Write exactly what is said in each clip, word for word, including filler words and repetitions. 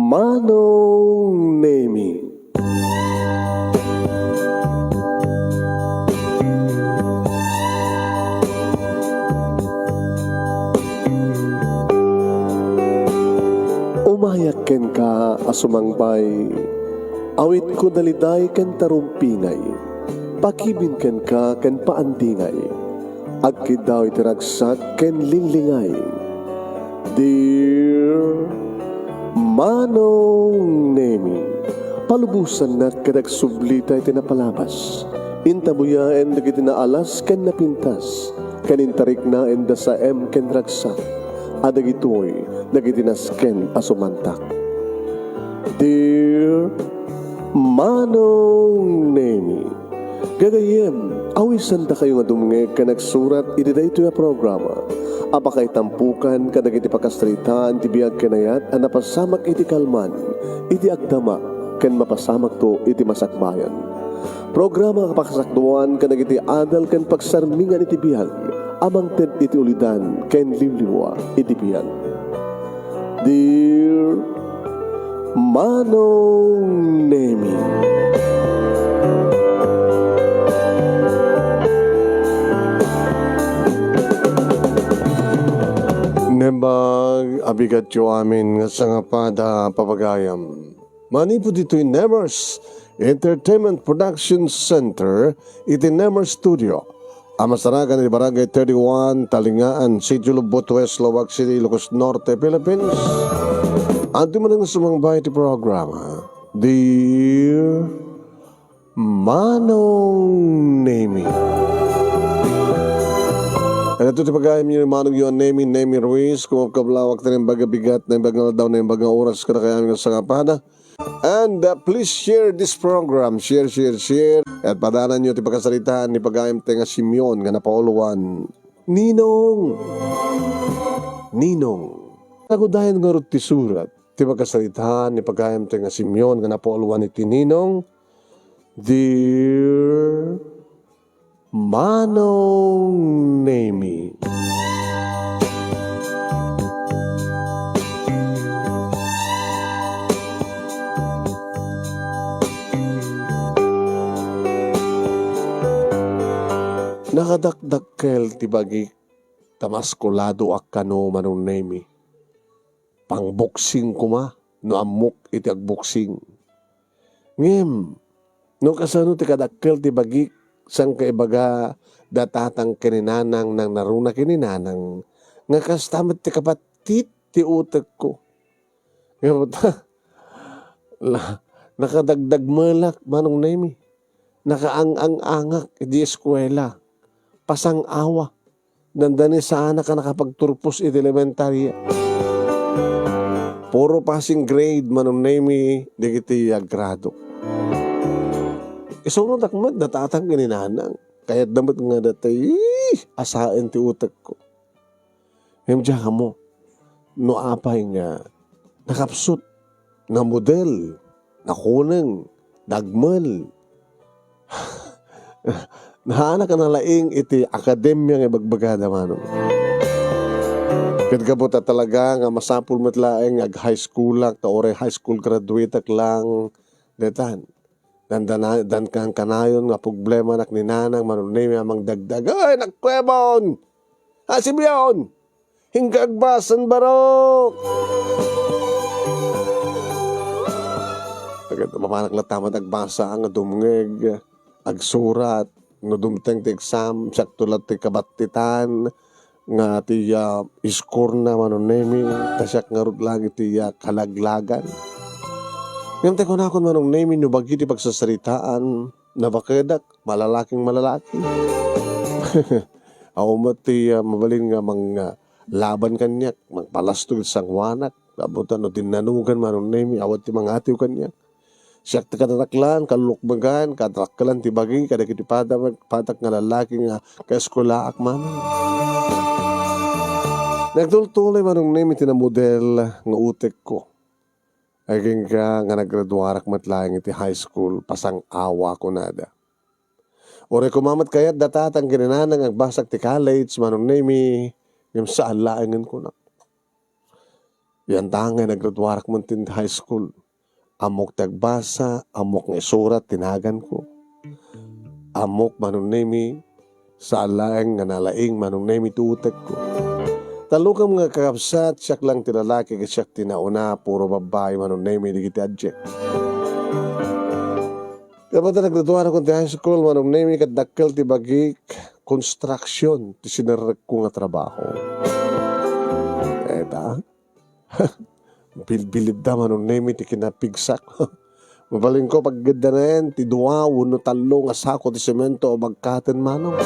Manong Nemi. Umayak kenka a sumangbay, awitko daliday ken tarumpingay, pakibin kenka ken paandingay. Agkiddaw iti ragsak ken linglingay. Dear Manong Nemi, palubosannak ket agsublita iti napalabas. Intabuyaen dagiti naalas ken napintas, ken intariknaen da saem ken ragsak, a dagitoy dagiti nasken a sumantak. Dear Manong Nemi, gagayyem, awisandakayo nga dumngeg ken agsurat iti daytoy a programa a pakaitampukan kadagiti pakasaritaan ti biag ken ayat a napasamak iti kalman, iti agdama, ken mapasamakto iti masakbayan. Programa a pakasakduan kadagiti adal ken pagsarmingan iti biag a mangted iti ulidan ken liwliwa iti biag. Dear Manong Nemi. Naimbag a bigatyo amin nga sangapada, papagayam. Manipud ditoy Nemers Entertainment Production Center iti Nemers Studio a masarakan iti Barangay thirty-one, Talingaan, Sitio Lubot West, Laoag City, Ilocos Norte, Philippines. Adtoy manen nga sumangbay iti programa, Dear Manong Nemi. Adto ti pagayamyo ni Manongyo a Nemi, Nemi Ruiz, kumapkablawak ti naimbag a bigat, naimbag nga aldaw, naimbag nga oras, kadakayamin nga sangapada. And, uh, please share this program. Share, share, share. Ket padananyo ti pakasaritaan ni pagayamtayo nga Simeon nga napauluan, Ninong. Ninong. Nagudayan ngarud ti surat ti pakasaritaan ni pagayamtayo nga Simeon nga napauluan iti Ninong. Dear Manong Nemi. Nakadakdakkel ti bagik ta maskuladoak kano, Manong Nemi. Pangboksing koma no ammok iti agboksing. Ngem, no kasano ti kadakkel ti bagik, saan kaibaga da tatang ken ni nanang, nangngaruna ken ni nanang, nga kasta met ti kapattit ti utekko. Ngem, la-, nakadagdagmelak, Manong Nemi. Nakaang-ang-angak iti eskuela. Pasang-awa. Dandani saanak a nakapagturpos iti elementarya. Puro passing grade, Manong Nemi, dagiti agradok. Isurodak met da tatang ken ni nanang. Kayatda met nga datay, ih, asaen ti utekko. Ngem diak ammo no apay nga nakapsut, namudel, nakuneng, dagmel. Naanak a nalaing iti akademia nga ibagbagada, Manong. Ket gapu ta talaga nga masapul met laeng nga ag-high schoolak, ta uray high school graduateak lang, detan. Dandana-, dan kan kanayon nga problemanak ni nanang, Manong Nemi, a mangdagdag, "Ay, nakwebon! Ah, Simeon! Inka agbasa, barok!" Agad, mapanak latta met agbasa nga dumngeg, agsurat, no dumteng ti exam, siakto la ti kabattitan, nga ti, ah, iskorna, Manong Nemi, ta siak ngarud lang iti, ah, kalaglagan. Ngem ti kunakon, Manong Nemi, no bagi ti pagsasaritaan, nabakedak, malalaking malalaki. Awan met ti, ah, mabalin nga mang, ah, laban kaniak, mangpalastog iti sangoanak, gapu ta no dinnanugan, Manong Nemi, awan ti mangatiw kaniak. Siak ti kadataklan, kalukmegan, kadakkelan ti bagi kadagiti padak, padak nga lalaki nga kaeskulaak manen. Nagtultuloy, Manong Nemi, ti namudel nga utekko. Agingga nga naggraduarak met laeng iti high school, pasang-awa kunada. Uray koma met kayat da tatang ken ni nanang agbasak ti college, Manong Nemi, ngem saan laengen kunak. Yan ta nga naggraduarak man ti high school. Ammok ti agbasa, ammok nga isurat ti naganko. Ammok, Manong Nemi, saan laeng nga nalaing, Manong Nemi, ti utekko. Talukam nga kakabsat, siak lang ti lalaki ket siak ti nauna, puro babbai, Manong Nemi, dagiti adjek. Kapata naggraduarakon ti high school, Manong Nemi, ket dakkel ti bagik, construction ti sinerrekko nga trabaho. Eta, bilbilibda, Manong Nemi, ti kinapigsak. Mabalinko, paggeddanaen ti dua wenno tallo nga sako ti semento a bagkaten, Manong.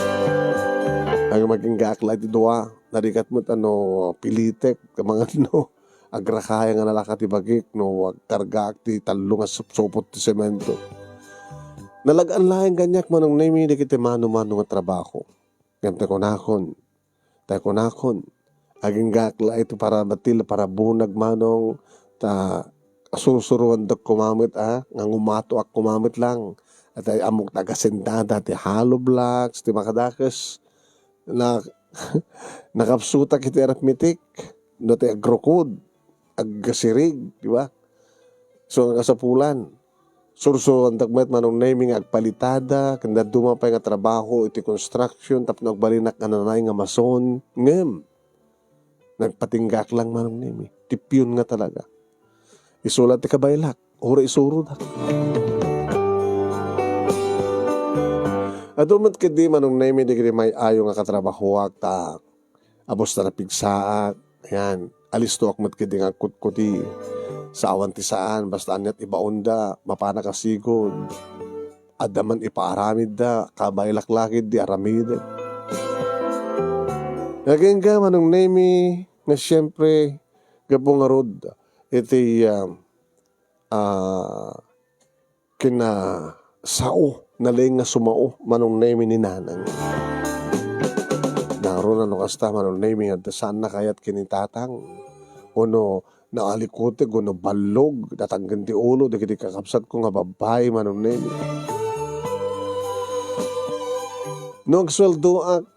Ay, maginggaak la iti dua. Narigat met a no pilitek, kamangan no agrakaya nga nalaka ti bagik no agkargaak ti tallo nga supsupot ti semento. Nalag-an laeng kaniak, Manong Nemi, dagiti mano-mano nga trabaho. Ngem ta kunakon, ta kunakon, aginggaak la iti para batil, para bunag, Manong, ta sursuruandek koma met, a, nga ngumatoak koma met lang. At ay ammok ti agasendada, ti hollow blocks, ti makadakes. Na, nakapsutak iti arithmetic, no ti agrukod, agsirig, di ba? So, nga kasapulan, sursuroandak met, Manong Nemi, nga agpalitada, ken dadduma pay nga trabaho iti construction, tapno agbalinak nga nanay nga mason. Ngem, nagpatinggaak lang, Manong Nemi. Ti pion nga talaga. Isu la ti kabaylak, uray isurodak. Adu met ketdi, Manong Nemi, dagiti may-ayo nga katrabahoak ta apos ta napigsaak, ayan, alistoak met ketdi nga agkutkuti. Saan ti saan, basta aniat ibaonda, mapanak a sigud. Adda man ipaaramidda, kabaylak la ketdi aramiden. Agingga, Manong Nemi, nga siempre, gapu ngarud, iti, ah, ah, kinasao, nalaing nga sumao, Manong Nemi, ni Nanang. Ngarud, no kasta, Manong Nemi, nga adda saan a kayat ken ni Tatang, wenno naalikutek, wenno ballog, natangken ti ulo, dagiti kakabsatko nga babbai, Manong Nemi. No agsueldoak,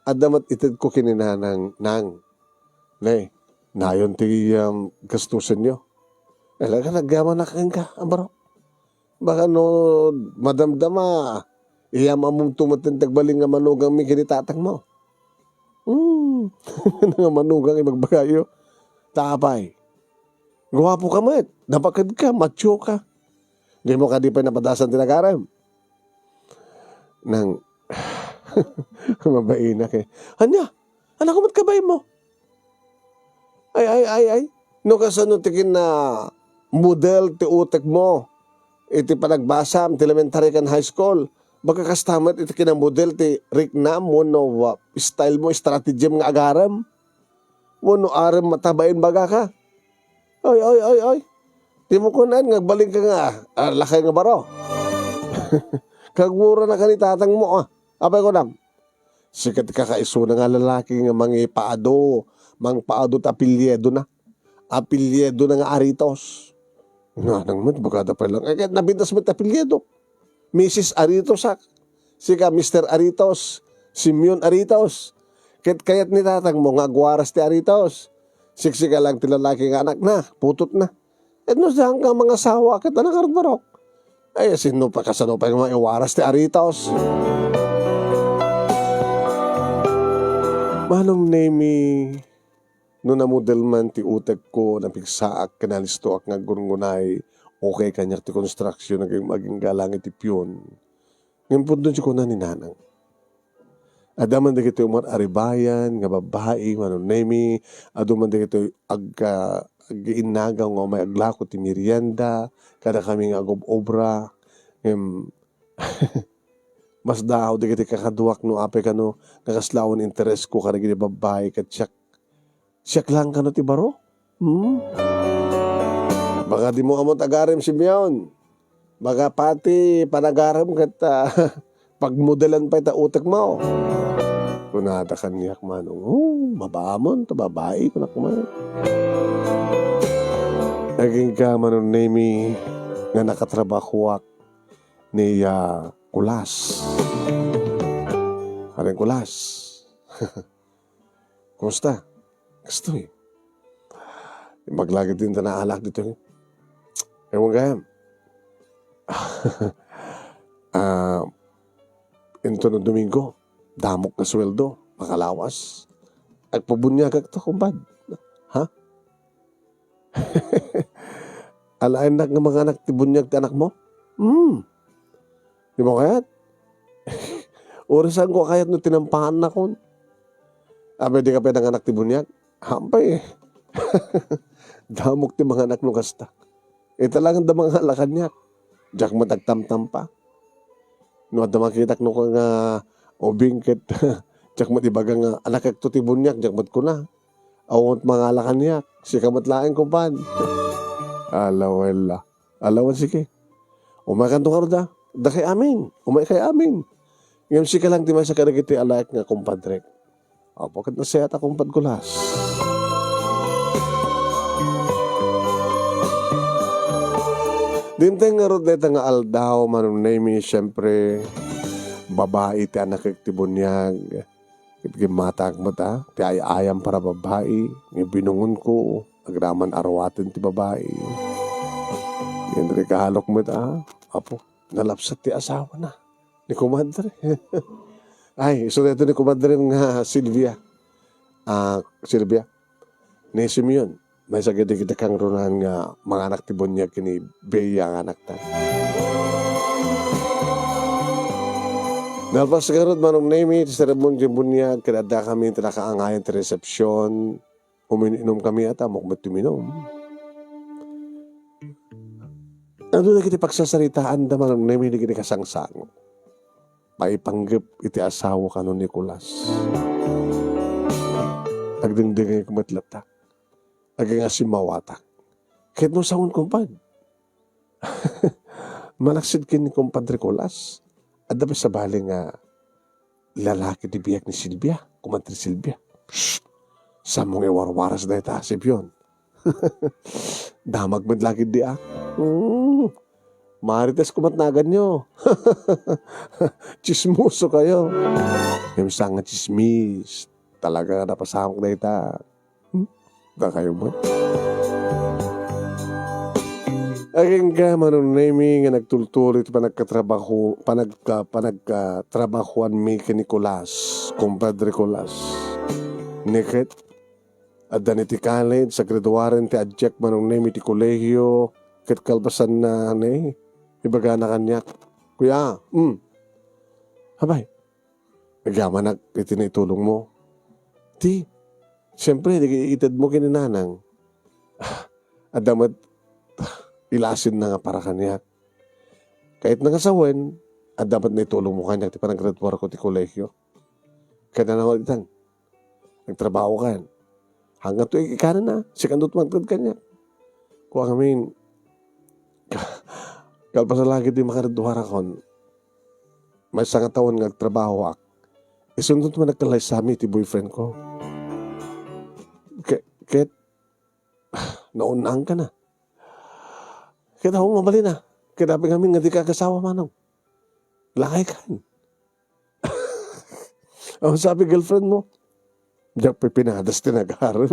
adda met itedko ken ni Nanang, Nang, Ne, nayon ti, um, gastusenyo. Talaga, nagyamanak kenka, a baro. Baka no madamdama, iyam-ammomto met ti agbalin nga manugangmi ken ni tatangmo. Hmm, nga manugang, ibagbagayo. Ta apay, guapo ka met, nabakud ka, macho ka. Dimo kadi pay napadasan ti nagarem. Nang, mabainak eh. Ania? Anakko met kabain mo? Ay, ay, ay, ay. No kasano ti kinamodel ti utek mo iti panagbasam ti elementary ken high school? Baka kasta met iti kinamodel ti riknam wenno, ah, style mo, strategy mo nga agarem? Wenno arem matabain bagaka? Ay, ay, ay, ay. Di mo kunan nga agbalin ka nga, ah, lakay nga baro. Kagura na ka ni tatang mo, ah. Apay kunam? Sikat ka kaisuna nga lalaki nga mangipaado, mangpaado ti apelyidona. Apelyidona nga Aritos. Nga nang met, bagada pay lang. Eh, ket nabintas met ti apelyido. Misis Aritos, ah. Sika, Mister Aritos, Simeon Aritos. Ket kayat ni tatang mo nga agwaras ti Aritos. Siksika lang ti lalaki nga anakna, putotna. Ket no saan ka mangasawa, ket anakar barok. Ay, sino pa, kasano pa nga maiwaras ti Aritos? Manong Nemi, no namudel man ti utekko, napigsaak, ken nalistoak nga aggurgunay, okay kaniak ti construction, aging, agingga lang iti pion. Ngem pudno ti kuna ni Nanang. Adda man dagitoy umar-aribayan nga babbai, Manong Nemi, adu man dagitoy ag-, ah, agiinnagaw nga umay aglako ti merienda, kadakami nga agob-obra. Ngem, masdaaw dagiti kakaduak no apay kano nga kasla awan interesko kadagiti babbai ket siak Siak lang kano ti baro? Hmm? Baka di mo amot agarem, Simeon. Baka pati panagarem ket, ah, pagmodelan pay ta utek mo. Kunada kaniak, Manong, "Oh, mabaamon ta babai," kunak man. Agingga, Manong Nemi, nga nakatrabahoak ni, ah, Kulas. Aring Kulas. Kumusta? Kastoy. Imbag lagi ti naalak ditoy. Ewan gayam. Ah, inton no Domingo, damok nga sueldo, makalawas. Agpabuniagak to, kumpad. Ha? Alaennak nga manganak ti buniag ti anakmo? Hmm. Di mo kayat? Urasanko a kayat no tinampahannakon. Apay, dika pay nanganak ti buniag? Hampay eh. Damok ti manganak no kasta. Ita laeng da mangala kaniak. Diak met agtamtampa. No adda makitak no nga ubing ket diak met ibaga nga, "Anakekto ti buniag," diak met kuna. Awan met mangala kaniak. Sika met laeng, kumpad. Ala, wala. Ala, wen, sige. Umaykanto ngarud, a. Dakay amin. Umaykay amin. Ngem sika lang ti maysa kadagiti alaek nga kumpadrek. Apo, ket nasayaat a kumpad Kulas. Dimteng ngarud dayta nga aldaw, Manong Nemy, siyempre, babai ti anakek ti buniag. Ket gimmataak met, a, ti ay-ayam para babai, nga binungonko, agraman aruaten ti babai. Ngem regalok met, a, apo, nalapsat ti asawana. Ni kumadre. Ay, isu daytoy ni kumadre nga Silvia. Ah, Silvia. Ni Simeon. Maysa gayam dagiti kangrunaan nga manganak ti buniag ken ni Bea nga anakta. Nalpas ngarud, Manong Nemy, ti seremon ti buniag, ket addakami ti nakaangayan ti resepsion. Umin-inomkami, a, tamok met uminom. Adu dagiti pagsasaritaanda, Manong Nemy, dagiti kasangsango. Maipanggep iti asawa kano ni Kulas. Agdengdengngeg met latta. Agangasimmawatak. Ket no sawen, kumpad, malaksid ken ni Kumpadre Kulas, adda pay sabali nga lalaki ti biag ni Silvia, Kumadre Silvia. Shh! Saanmo nga iwarwaras dayta, Simeon. Damag met lagi di, a. Hmm. Marites ko met naganyo. Tsismoso kayo. Ngem saan nga tsismis. Talaga nga napasamak dayta. Hmm? Dakayo met. Agingga, Manong Nemy, nga nagtultuloy ti panagkatrabaho, panagka-, panagkatrabahoanmi ken ni Kulas, Kumpadre Kulas. Ni ket, adda ni ti college, agraduaren ti adiak, Manong Nemy, ti kolehio, ket kalpasanna, ne, ibagana kaniak, "Kuya, hmm, abay, agyamanak iti naitulongmo." Ti, siempre, di itedmo ken ni nanang. Adda met ilasinna nga para kaniak. Kayatna nga sawen, adda met naitulongmo kaniak ti panagraduarko ti kolehio. Ket ano itan? Nagtrabaho kan. Hanggato ikanana, sikanto ti mangted kaniak. Kuan ngamin, kalpasan lagi ti makaraduarakon, maysa nga tawen nga agtrabahoak. Isunto met nagkalaysami ti boyfriend ko. Ke-, ket, naunnaanka na. Ket awan mabalin a. Ket apay ngamin nga dika agasawa, manong? Lakay kan. Ang sabi girlfriend mo, "Diak pipinadas ti nagarem."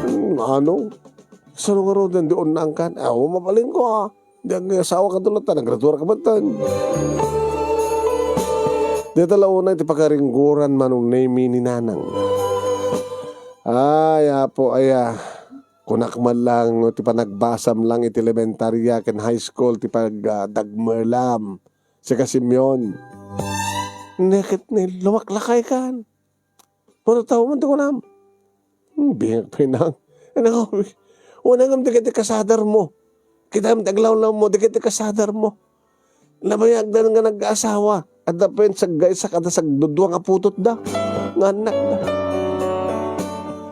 Hmm, ano? Sano nga ron, di unnaankan? Aw, mabalin ko, a. Di agasawa ka dulatan, nagraduar ka batan. Dita la unay ti pakaringguran, Manong Nemy, ni nanang. Ay, apo, aya. Kunak man lang, no, ti panagbasam lang iti elementaria ken high school ti pag, ah, dagmelam. Sika, Simeon. Neket ni lumaklakay kan. Mano tao man ti kunam? Hmm, bingak pinang. Ano, wala ngam dagiti kasadarmo. Kita ti aglawlawmo, dagiti kasadarmo. Nabayagda nga nag-asawa. Adda pay saggaisa kada sagdudua nga putotda. Nga annakda.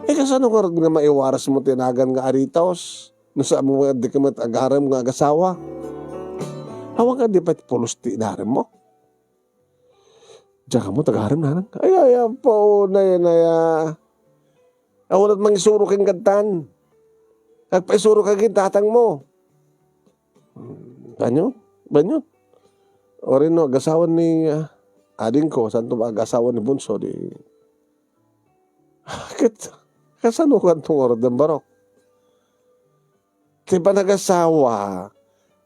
Eh, kasano ngarud nga maiwarasmo ti nagan nga aritaos? No saanmo nga di ka met agarem nga agasawa? Awan ka di pay pulos ti inaremmo? Diak ammo ti agarem, nanang. Ay, ay, apo, nay, nay, a. Awan met mangisuro ken kadtan. Agpaisuro ka ken tatangmo. Banyo? Banyo? Uray no, agasawa ni, ah, adingko, santo ba agasawa ni Bunso, di. Ket, Kasano kanto ngarud, barok? Ti panagasawa,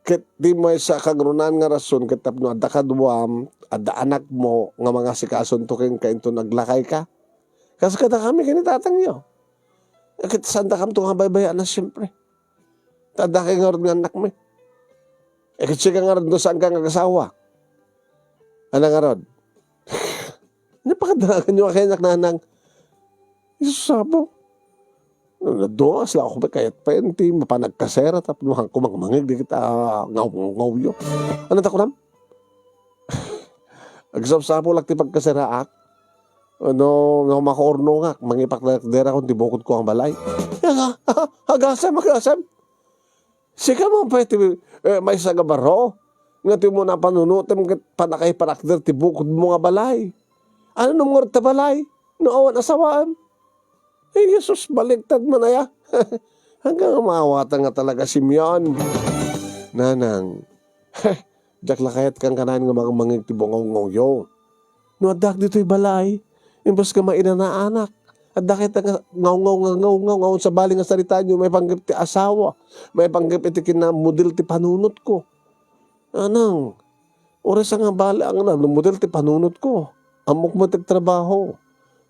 ket di maysa a kangrunaan nga rason ket tapno adda kaduam, adda anakmo nga mangasikasoto kenka inton aglakayka. Kas kadakami ken ni tatangyo. Ket saandakamto nga baybay-ana, siempre. Ta adda kay ngarud nga annakmi. Eh, ket sika ngarud no saanka nga agasawa. Ania ngarud? Napakadanaganyo a kayatnak, nanang. Jesus, Apo. Naduas la ako, kayat pay ti mapan agkasera, tapno haanko mangmangeg dagita ngaw-, ngawngawyo. Ania ta kunam? Agsapsapulak ti pagkaseraak. Ano, nga makaurnongak, mangipatakderakon ti bukodko nga balay. Aga-, agasem, agasem. Sika man pay ti, eh, maysa nga baro, nga ti umuna a panunotem ket pannakaiparakder ti bukodmo nga balay. Ania ngarud ta balay, no awan asawaem? Eh, Jesus, baliktad man aya. Hanggang maawatan nga talaga, Simeon. Nanang, diak la kayat kankanayon nga mangmangeg ti bungawngawyo. No addaak ditoy balay, imbes nga mainanaanak, adda kayat nga ngawngaw nga ngawngaw, nga awan sabali nga saritaenyo, maipanggep ti asawa, maipanggep iti kinamudel ti panunotko. Anang, uray sa nga bali, ang na, lumudel ti panunotko. Ammok met ti trabaho.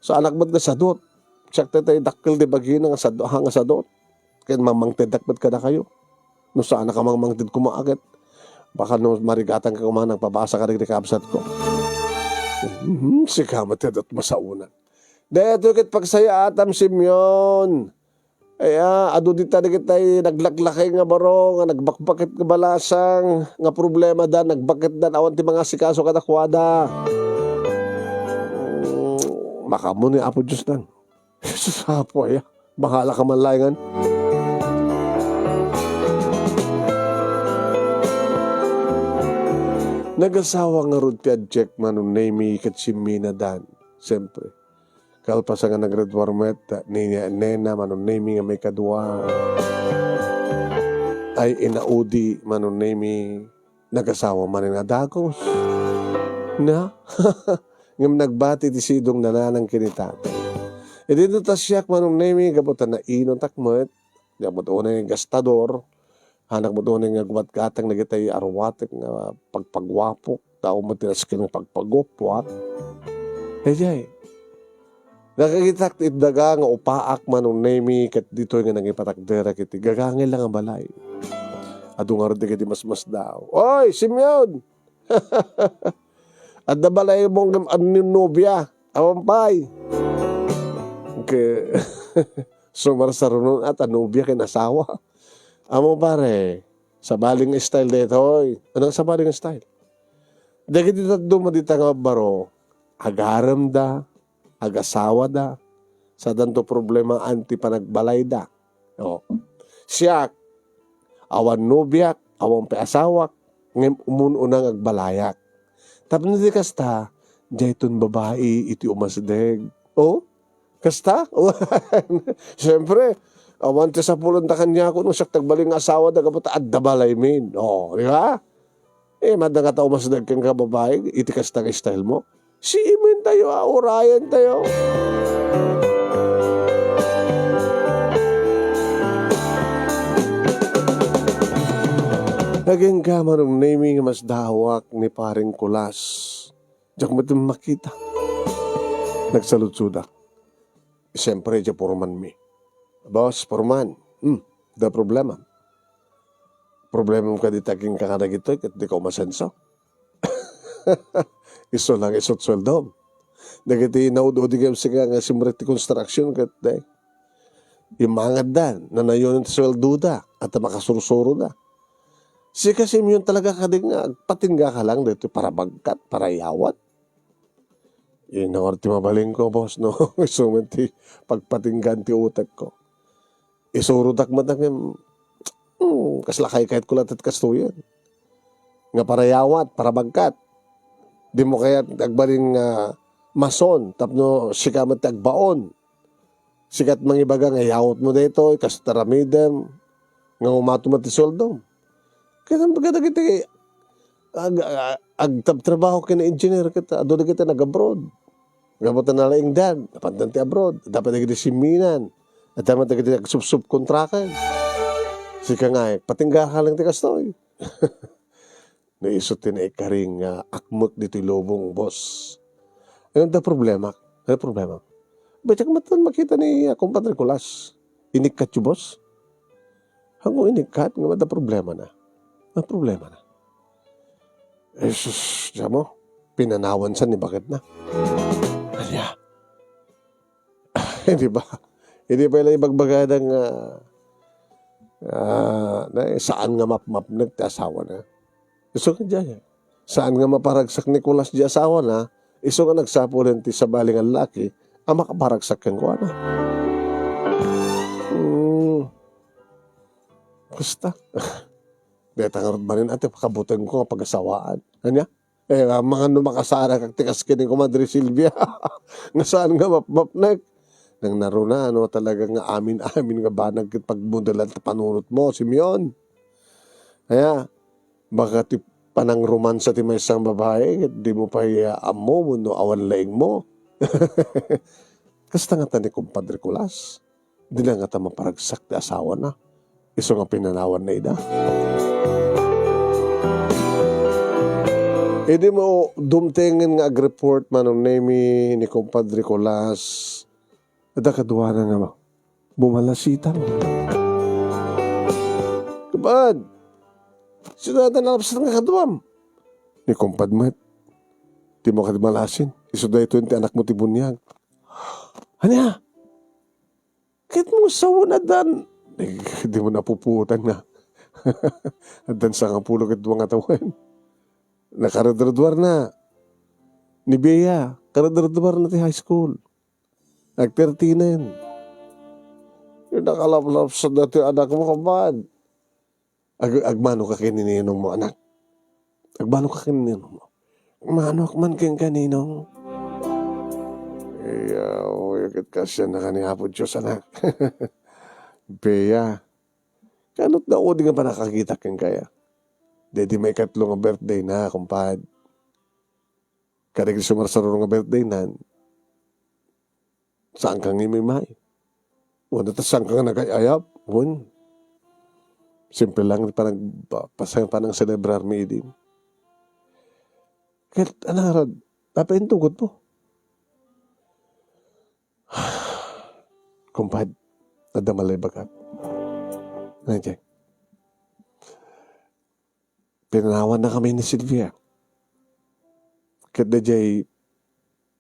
Saanak met nga sadot. Siak tay dakkel ti bagina nga sad-, ha, nga sadot. Ken mamangtedak met kadakayo. No saanak a mangmangted koma ket, baka no marigatan ka koma nagpabasa ka dagiti kabsatko. Mhm, sika met ti adda masaonan. Daytoy ket pagsayaatam, Simeon. Aya, adu dita dagiti naglaklakay nga baro, nga nagbakbakit nga balasang, nga problemada, nagbakitda, awan ti mangasikaso kadakuada. Mm, makaammo ni Apo Dios dan. Jesus, Apo aya. Bahala ka man laengen. Nagasawa ngarud ti adiak, Manong Nemy, ket simmina dan. Siyempre. Kalpasan nga nag-Red War met ni Nena, Manong Nemy, nga maikadua. Ay, inaudi, Manong Nemy, nagasawa manen a dagus. Na? Ngem nagbati ti sidong ni nanang ken ni tatay. Idi no ta siak, Manong Nemy, gapu ta nainutak met, gapu ta unay nga gastador, hanak met unay nga agwatgatang dagiti aruatek nga pagpaguapok, tao met ti nasken nga pagpaguapok. Daydiay, nakakitak ti daga nga upaak, Manong Nemy, ket ditoy nga nangipatakderak iti gagangay la nga balay. Adu ngarud dagiti masmasdaaw. "Oy, Simeon!" Adda balaymo ngem ania nobia? Awan pay. Ke-, sumarsarunon a ta nobia ken asawa. Amo pare, sabali nga style daytoy. Ania nga sabali nga style? Dagiti dadduma dita nga baro, agaremda, agasawada, sadanto problemaan ti panagbalayda. O. Siak, awan nobiak, awan pay asawak, ngem umun-una nga agbalayak. Tapno di kasta, dayton babai iti umasdeg. O? Kasta? Siyempre, awan ti sapulenda kaniako no siak ti agbalin nga asawada gapu ta adda balaymin. O, di ba? Eh, madda nga ta umasdeg kenka, babai, iti kasta nga style mo. Siimentayo a, urayentayo. Agingga, Manong Nemy, nga masdaawak ni Paring Kulas. Diak met makita. Nagsaludsodak. Siyempre, diay foreman mi. "Boss, foreman, hmm, adda problema." "Problemam kadi ta agingga kadagitoy ket dika umasenso?" Isu lang isu't sueldom. Dagiti inaud-udi ngem sika nga simrek ti construction ket, day, immangadda, nanayonen ti sueldoda, ta makasursuroda. Sika, Simeon, talaga kadi nga agpatingga ka lang daytoy para bagkat, para yawat? Ino ngarud ti mabalinko, boss, no? Isu met ti pagpatinggaan ti utekko. Isurodak met ngem, hmm, kasla kaykayatko latta ti kastoyen. Nga para yawat, para bagkat. Dimo kayat agbalin nga mason, tapno sika met ti agbaon. Sika ti mangibaga nga yawatmo daytoy, kas aramidem, nga umato met ti sueldom. Ket kadagiti ag-, ag-, agtabtrabaho ken engineer ket adu dagiti nag-abroad. Gapu ta nalaingdan, napandan ti abroad. Adda pay dagiti simminan. Adda met dagiti agsubsubkontrakan. Sika nga, eh, patingga ka lang ti kastoy. No isu ti naikaring nga akmek ditoy lubong, boss. Ay, adda problema. Ano problema? Ba't ka matan makita ni, ah, Compadre Kulas? Inikkatyo, boss? Hango inikkat nga adda problema na. Ano problema na? Eh, sus, siya mo, pinanawan sa ni bakit na. Anya? Di ba? Hindi pa ila ibagbagada nga, ah, na, saan nga mapmapnek ti asawa na. Isu nga diay, saan nga maparagsak ni Kulas di asawa na, isu nga nagsapulen ti sabali nga laki a makaparagsak kenkuana. Hmm. Kasta. Deta ngarud manen, ate, pakabuteng ko nga pagasawaan. Anya? Eh, amangan no makasarakak ti kas ken ni Kumadre Silvia. Nga saan nga mapmapnek? Nang naruna, ano, talaga nga amin-amin nga banag ket pagmodelan ta panunot mo, Simeon. Kaya, baka ti panangromansa ti maysa nga babae, ket di mo pay, ah, ammo no awan laing mo. Kasta nga ta ni Compadre Kulas. Dina ngata maparagsak ti asawana, isu nga pinanawan na ida. Idi mo dumtengen nga agreport, Manong Nemi, ni Compadre Colas, adda kaduana nga bumalasitang. "Kumpad, sino ata nalabsan nga kaduam?" Ni kumpad met, "Di mo kadi malasin. Isu daytoy ti anak mo ti buniag." "Ania?" Ket mo sawen addan, eh, di mo napupuotan nga addan sangapulo ket dua nga tawen. Nakaredreduarna ni Bea, karedreduarna ti high school. Agtertinen. Nakalaplapsat datoy anak mo, kumpad. Ag-, agmano ka ken ni ninong mo, anak. Agmano ka ken ni ninong mo. Mano ak man ken ka, ninong. Iya, uy, ket kasian na ka ni Apo Dios, anak. Bea, kanut da udi nga panakakitak ken kaya. Daydi maikatlo nga birthday na, kumpad. Kadagiti sumarsaro nga birthday na, saan ka nga imay-may? Wen, ta saan ka nga nagay-ayab? Wen. Simple lang ti panag-, pa-, pas-, panang-celebrar mi idi. Ket, anarad, napaintugot mo. Kumpad, adda malay bagak. Nandiyan. Pinanawanna kami ni Silvia. Ket daydiay,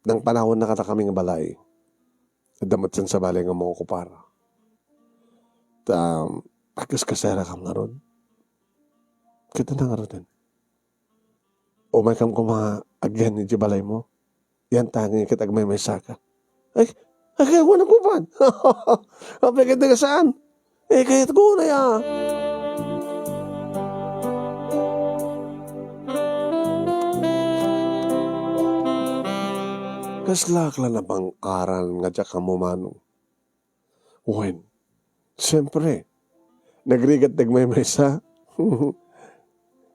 nangpanawanna kadakami nga balay, adda met sen sabali nga mangokupar. Ta, agkaskasarakam ngarud. Ket ania ngaruden? Umaykam koma agyan idiay balaymo. Yan tangi ket agmaymaysaka. Ay, ay, kaya ko nakupan. Apay ket nagasaan? Eh, kayat ko na ya. Kasla ak la napang-aran nga diak ammo, Manong. Wen, siempre, nagrigat dagmaymaysa.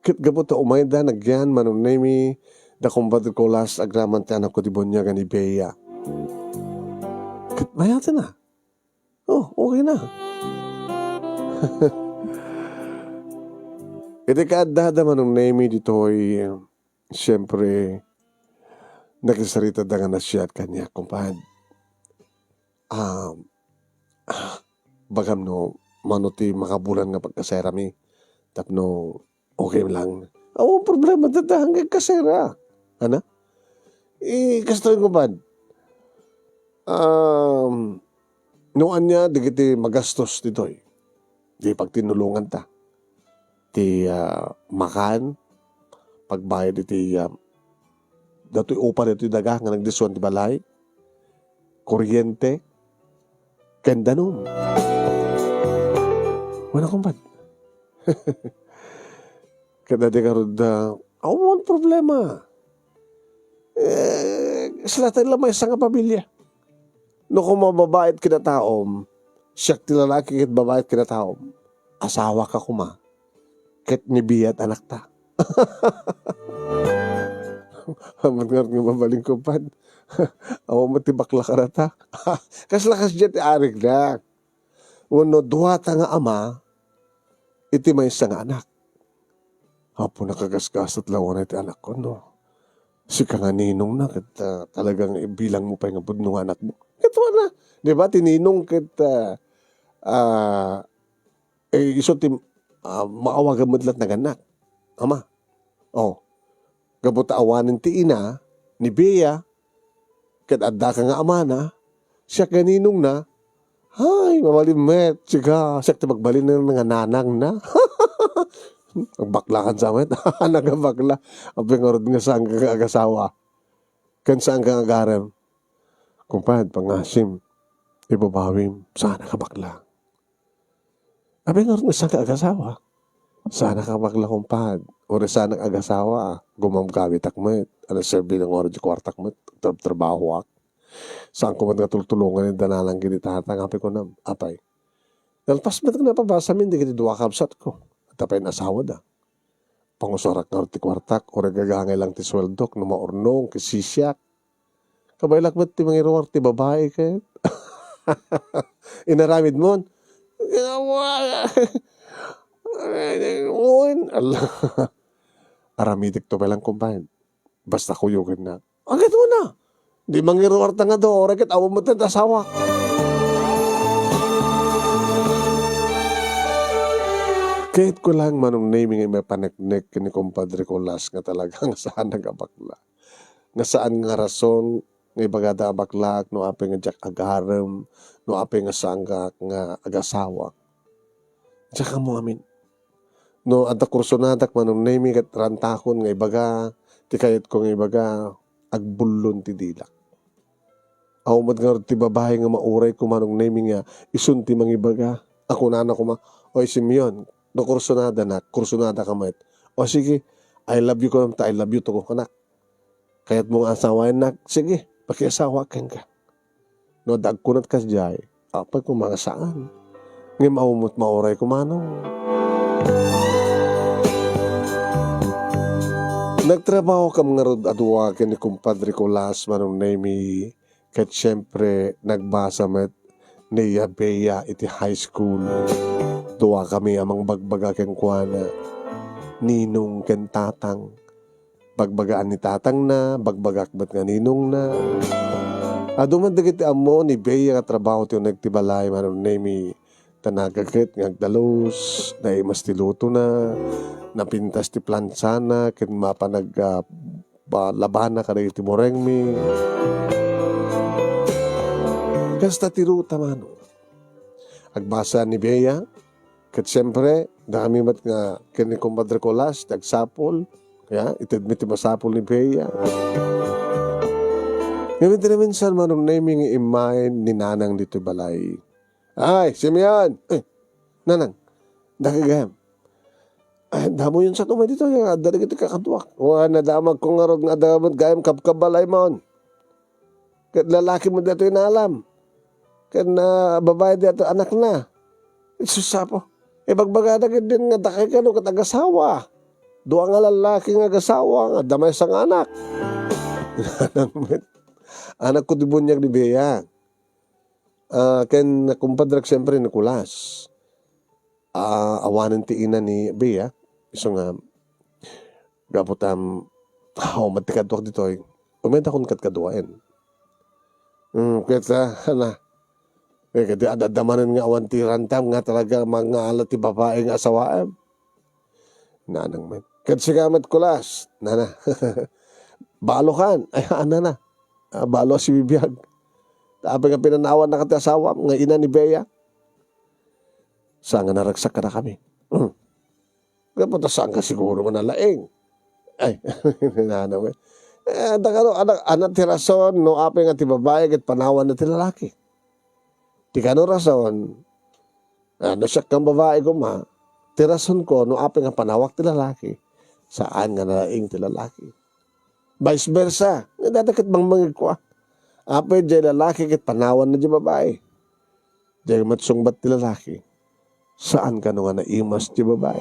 Ket gapu ta umayda nagyan, Manong Nemi, da Compadre Colas, agraman ti anakko ti buniag a ni Bea. Ket mayat na. Oh, okay na. Iti kaaddada, Manong Nemi, ditoy, siempre, nakisaritada nga nasiat kaniak, kumpad. Ah, bagam no mano ti makabulan nga pagkaserami tapno okay lang. Awan problema dayta, agkaserami. Ana? Eh, kastoy, kumpad. Um, no ania dagiti magastos ditoy, di pagtinulonganta. Ti, ah, makan, pagbayad iti, ah, datoy upa ditoy daga nga nagdisuan ti balay, kuryente, ken danum. Wen a, kumpad. Ket adi ngarud, ah, awan problema. Eh, sila tayo la maysa nga pamilia. No koma babaet kinataom, siak ti lalaki ket babaet kinataom, asawaka koma, ket ni Bea ti anakta. Aman ngarud nga mabalin, kumpad. Awan met ti bakla kadata. Kasla kasdiay ti arigda. wenno duata nga ama iti maysa nga anak. Apo, nakagasgasat lawana iti anakko, no? Sika nga ninongna, ket, ah, talagang ibilang mo pay nga pudno nga anakmo. Ket wala. Di ba, ti ninong ket, ah, ah, eh, isu ti, ah, maawagan met laeng nga anak. Ama. Oh. Gapu ta awanen ti ina ni Bea, ket addaka nga amana, siak nga ninongna, ay, mabalin met, siga, siak ti magbalin nga nanangna. Agbaklakan sa met, nagabakla. Apay ngarud nga saan ka nga agasawa? Ken saan ka nga agarem? Kumpad, pangasim, ibabawim, saan ka bakla? Apay ngarud nga saan ka agasawa? Saan ka bakla, kumpad. Uray saan ka agasawa, gumamgamitak met. Ano serbi nga ngarud ti kuartak met? Trab-, trabahoak. Saan ko met nga tultulongan ni nanang ken ni tatang, apay kunam. Apay. Nalpas met nga napabasamin dagiti dua kabsatko. Ket apay nga asawada. Pangusarak ngarud ti kuartak, uray gagangay lang ti sueldok, no maurnong, ket sisiak. Kabaelak met ti mangiruar ti babai ket inaramidmon. Ginawa. Ala. Aramidekto pay lang, kumpay. Basta kuyogennak. Agay, ket wen a. Di mangiruarta nga adu, uray ket awan met ti asawak. Kayatko lang, Manong Nemy, nga ipaneknek ken ni Kumpadre Kulas nga talagang saan nga bakla. Nga saan nga rason nga ibagada a baklaak no apay nga diak agarem, no apay nga saanka nga agasawak. Diak ammo amin. No adda kursonadak, Manong Nemy, ket rantakon nga ibaga, ti kayatko nga ibaga, agbullon ti dilak. Awan met ngarud ti babai nga mauray ko, Manong Nemy, nga isun ti mangibaga. A kunana koma, "Oy, Simeon, no kursonadanak, kursonadaka met. O sige, I love you," kunam, ta "I love you too," kunak. "Kayatmo nga asawaennak? Sige, pakiasawaak kenka." No adda agkunat kasdiay, apay koma nga saan. Ngem awan met mauray ko, Manong. Nagtrabahokam ngarud a dua ken ni Kumpadre Kulas, Manong Nemy, ket siempre, nagbasa met ni Bea iti high school. Duakami a mangbagbaga kenkuana, ninong ken tatang. Bagbagaan ni tatangna, bagbagak met nga ninongna. Adu met dagiti ammo ni Bea nga trabaho ti uneg ti balay, Manong Nemy, ta nagaket nga agdalus, naimas ti lutona, napintas ti plansana, ken mapan ag-, ah, ba-, labana kadagiti murengmi. Kasta ti ruta, Manong. Agbasa ni Bea, ket siempre, dakami met nga ken ni Compadre Colas ti agsapul, ya, itedmi ti masapul ni Bea. Ngem iti naminsan, Manong Nemy, nga immay ni Nanang ditoy balay. "Ay, Simeon!" "Eh, Nanang, daka gayam." "Ay, damoyon sa umay ditoy, adda dagiti kakaduak." "Wa, nadamagko ngarud nga adda met gayam kabkabalaymon. Ket lalaki met daytoy inalam. Ken, ah, babai daytoy anakna." "Sus, apo. Ibagbagada ketdin nga dakay kano ket agasawa. Dua nga lalaki nga agasawa, nga adda maysa nga anak." Nanang met. Anakko ti buniag ni Bea. Ah, ken kumpadrek, siempre, ni Colas. Ah, awanen ti ina ni Bea. Isu nga, gapu ta, aw, met ti kaduak ditoy. Umaydakon kadkaduaen. Hmm, ket, ah, hala. Eh, ket adda manen nga awan ti rantam nga talaga mangala ti babai nga asawaem. Nanang met. Ket sika met, Colas, nana. Balokan. Ay, a, nana. Ah, balo a sibibiag. Ta apay nga pinanawannaka ti asawam nga ina ni Bea? Saan nga naragsak kadakami? Hmm. Gapu ta saan ka siguro nga nalaing. Ay, nanang met. Eh, adda kano, adda, adda ti rason no apay nga ti babai ket panawanna ti lalaki. Ti kano rason, ah, no siak nga babai koma, ti rasonko no apay nga panawak ti lalaki, saan nga nalaing ti lalaki. Vice versa, nga dada ket mangmangegko, ah. Apay diay lalaki ket panawanna diay babai. Diay met sungbat ti lalaki. Saan kano nga naimas ti babai?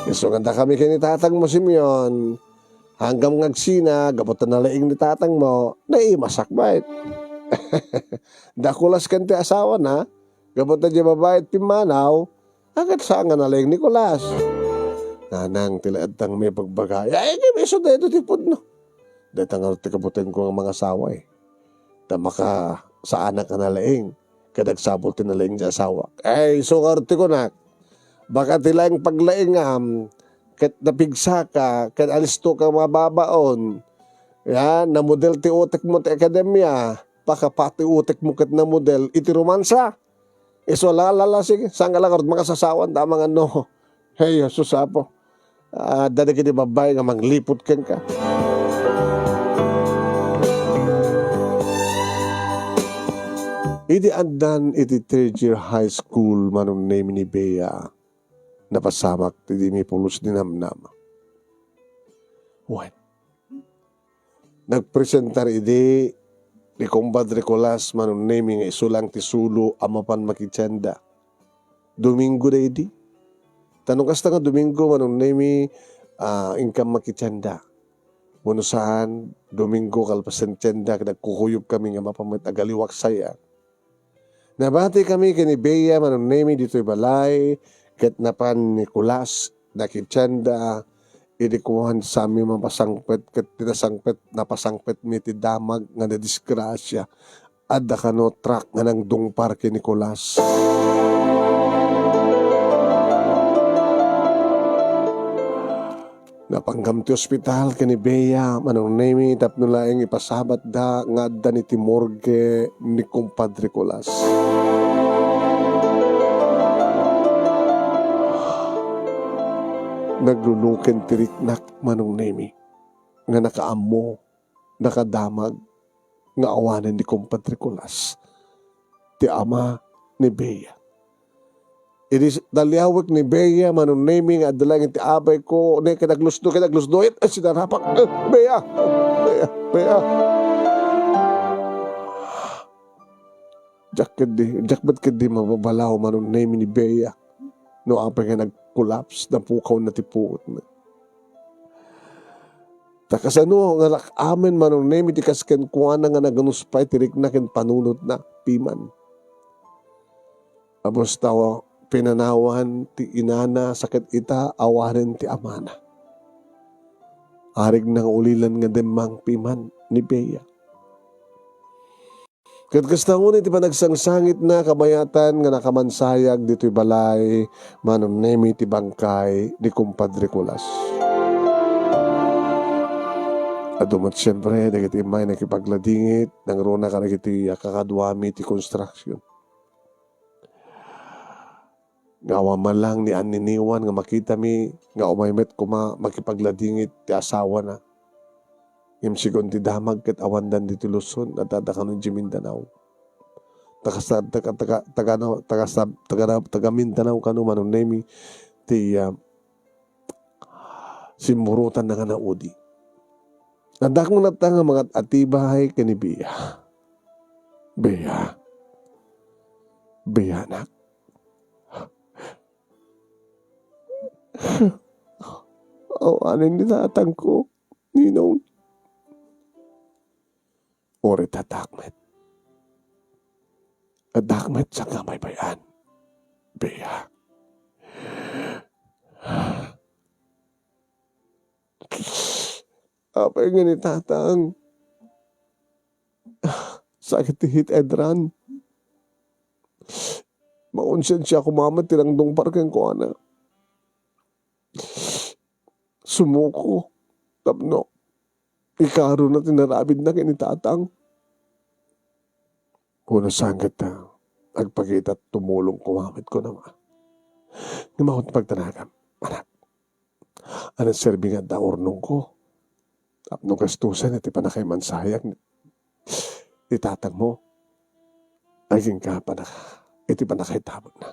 Isu nga dakami ken ni tatangmo, Simeon, hanggam nga agsina, gapu ta nalaing ni tatangmo, naimasak met. Da Colas ken ti asawana, Gapu ta diay babai ti pimmanaw, a, ket saan nga nalaing ni Nicolas. Nanang, ti laeng ti pagbaga. Ay, isu daytoy ti pudno. Dayta ngarud ti kabutingko nga mangasawa, eh. Ta makasaanak a nalaing, ket agsapul ti nalaing ti asawak. Ay, isu ngarud ti kunak. Baka ti laeng paglaingam, ket napigsaka, ket alistoka nga mababaon. Ya, namudel ti utekmo ti akademia, baka pati utekmo ket namudel iti romansa. Isu la, la, la, sige, saan nga la ngarud makasasawan, ta amangan no. Hey, Jesus, Apo. Ah, adda dagiti babbai nga mangliput kenka. Idi addan iti third year high school, Manong Nemy, ni Bea, napasamak ti di mapulos ni namnama. Wen, nagpresentar idi ni Kumpadre Nicolas, Manong Nemy, nga isu lang ti sulo a mapan makitienda. Domingo daydi. Ta no kasta nga Domingo, Manong Nemy, ah, inkam makitienda. Wenno saan, Domingo kalpasan ti tienda, ket agkukuyogkami nga mapan met agaliwak sayan. Nabatikami ken ni Bea, Manong Nemy, ditoy balay, ket napan ni Nicolas, nakitienda, idi kuan, saanmi mapasangpet, ket ti nasangpet, napasangpetmi ti damag nga nadisgrasia. Adda kano truck nga nangdungpar ken ni Nicolas. Napanggam ti ospital ken ni Bea, Manong Nemy, tapno laeng ipasabatda nga addan iti morgue ni Kumpadre Nicolas. Naglunuken ti riknak, Manong Nemy, nga nakaammo, nakadamag nga awanen ni Kumpadre Nicolas, ti ama ni Bea. Idi s-, naliawek ni Bea, Manong Nemy, nga adda laeng iti abayko, ne, ket aglusno, ket aglusno, et, ay, sinarapak. Eh, Bea! Bea! Bea! Diak ketdi, diak met ketdi mababalaw, Manong Nemy, ni Bea. No apay nga nag-collapse, napukawna ti puotna. Ta kasano nga rak-amen, Manong Nemy, ti kas kenkuana nga naganuspay ti rikna ken panunotna, piman. Abus ta pinanawan ti inana, sa ket ita, awanen ti amana. Arigna nga ulilan nga demmang, piman, ni Bea. Ket kasta ngarud ti panagsangsangitna, kabayatan nga nakamansayag ditoy balay, Manong Nemy, ti bangkay ni Kumpadre Nicolas. Adu met siempre dagiti immay nakipagladingit, nangruna kadagiti kakaduami ti construction. Nga awan man lang ni anniniwan nga makitami nga umay met koma makipagladingit ti asawana. Ngem sigun ti damag ket awandan ditoy Luzon, adda kano idiay Mindanao. Taga sa-, taga, taga, taga, taga, taga, taga Mindanao kano, Manong Nemy, ti, ah, simmurotanna nga naudi. Adda kano latta nga mangat-atibay ken ni Bea. Bea. Bea, anak. Awanen ni tatangko, Ninong. Uray ti addak met. Addak met sangkamaybay-an. Bea. Apay nga ni tatang? Sakit ti hit and run. Makonsensiako met ti nangdungpar kenkuana. Sumuko tapno ikarona ti narabidna ken ni tatang. Wenno saan ket ta agpakita tumulong koma met, kuna. Ngem awan ti pagdanagam, anak. Awan serbi nga adda urnongko tapno gastusen iti pannakaimansayag ni tatangmo. Agingga panak-, iti pannakaitabonna.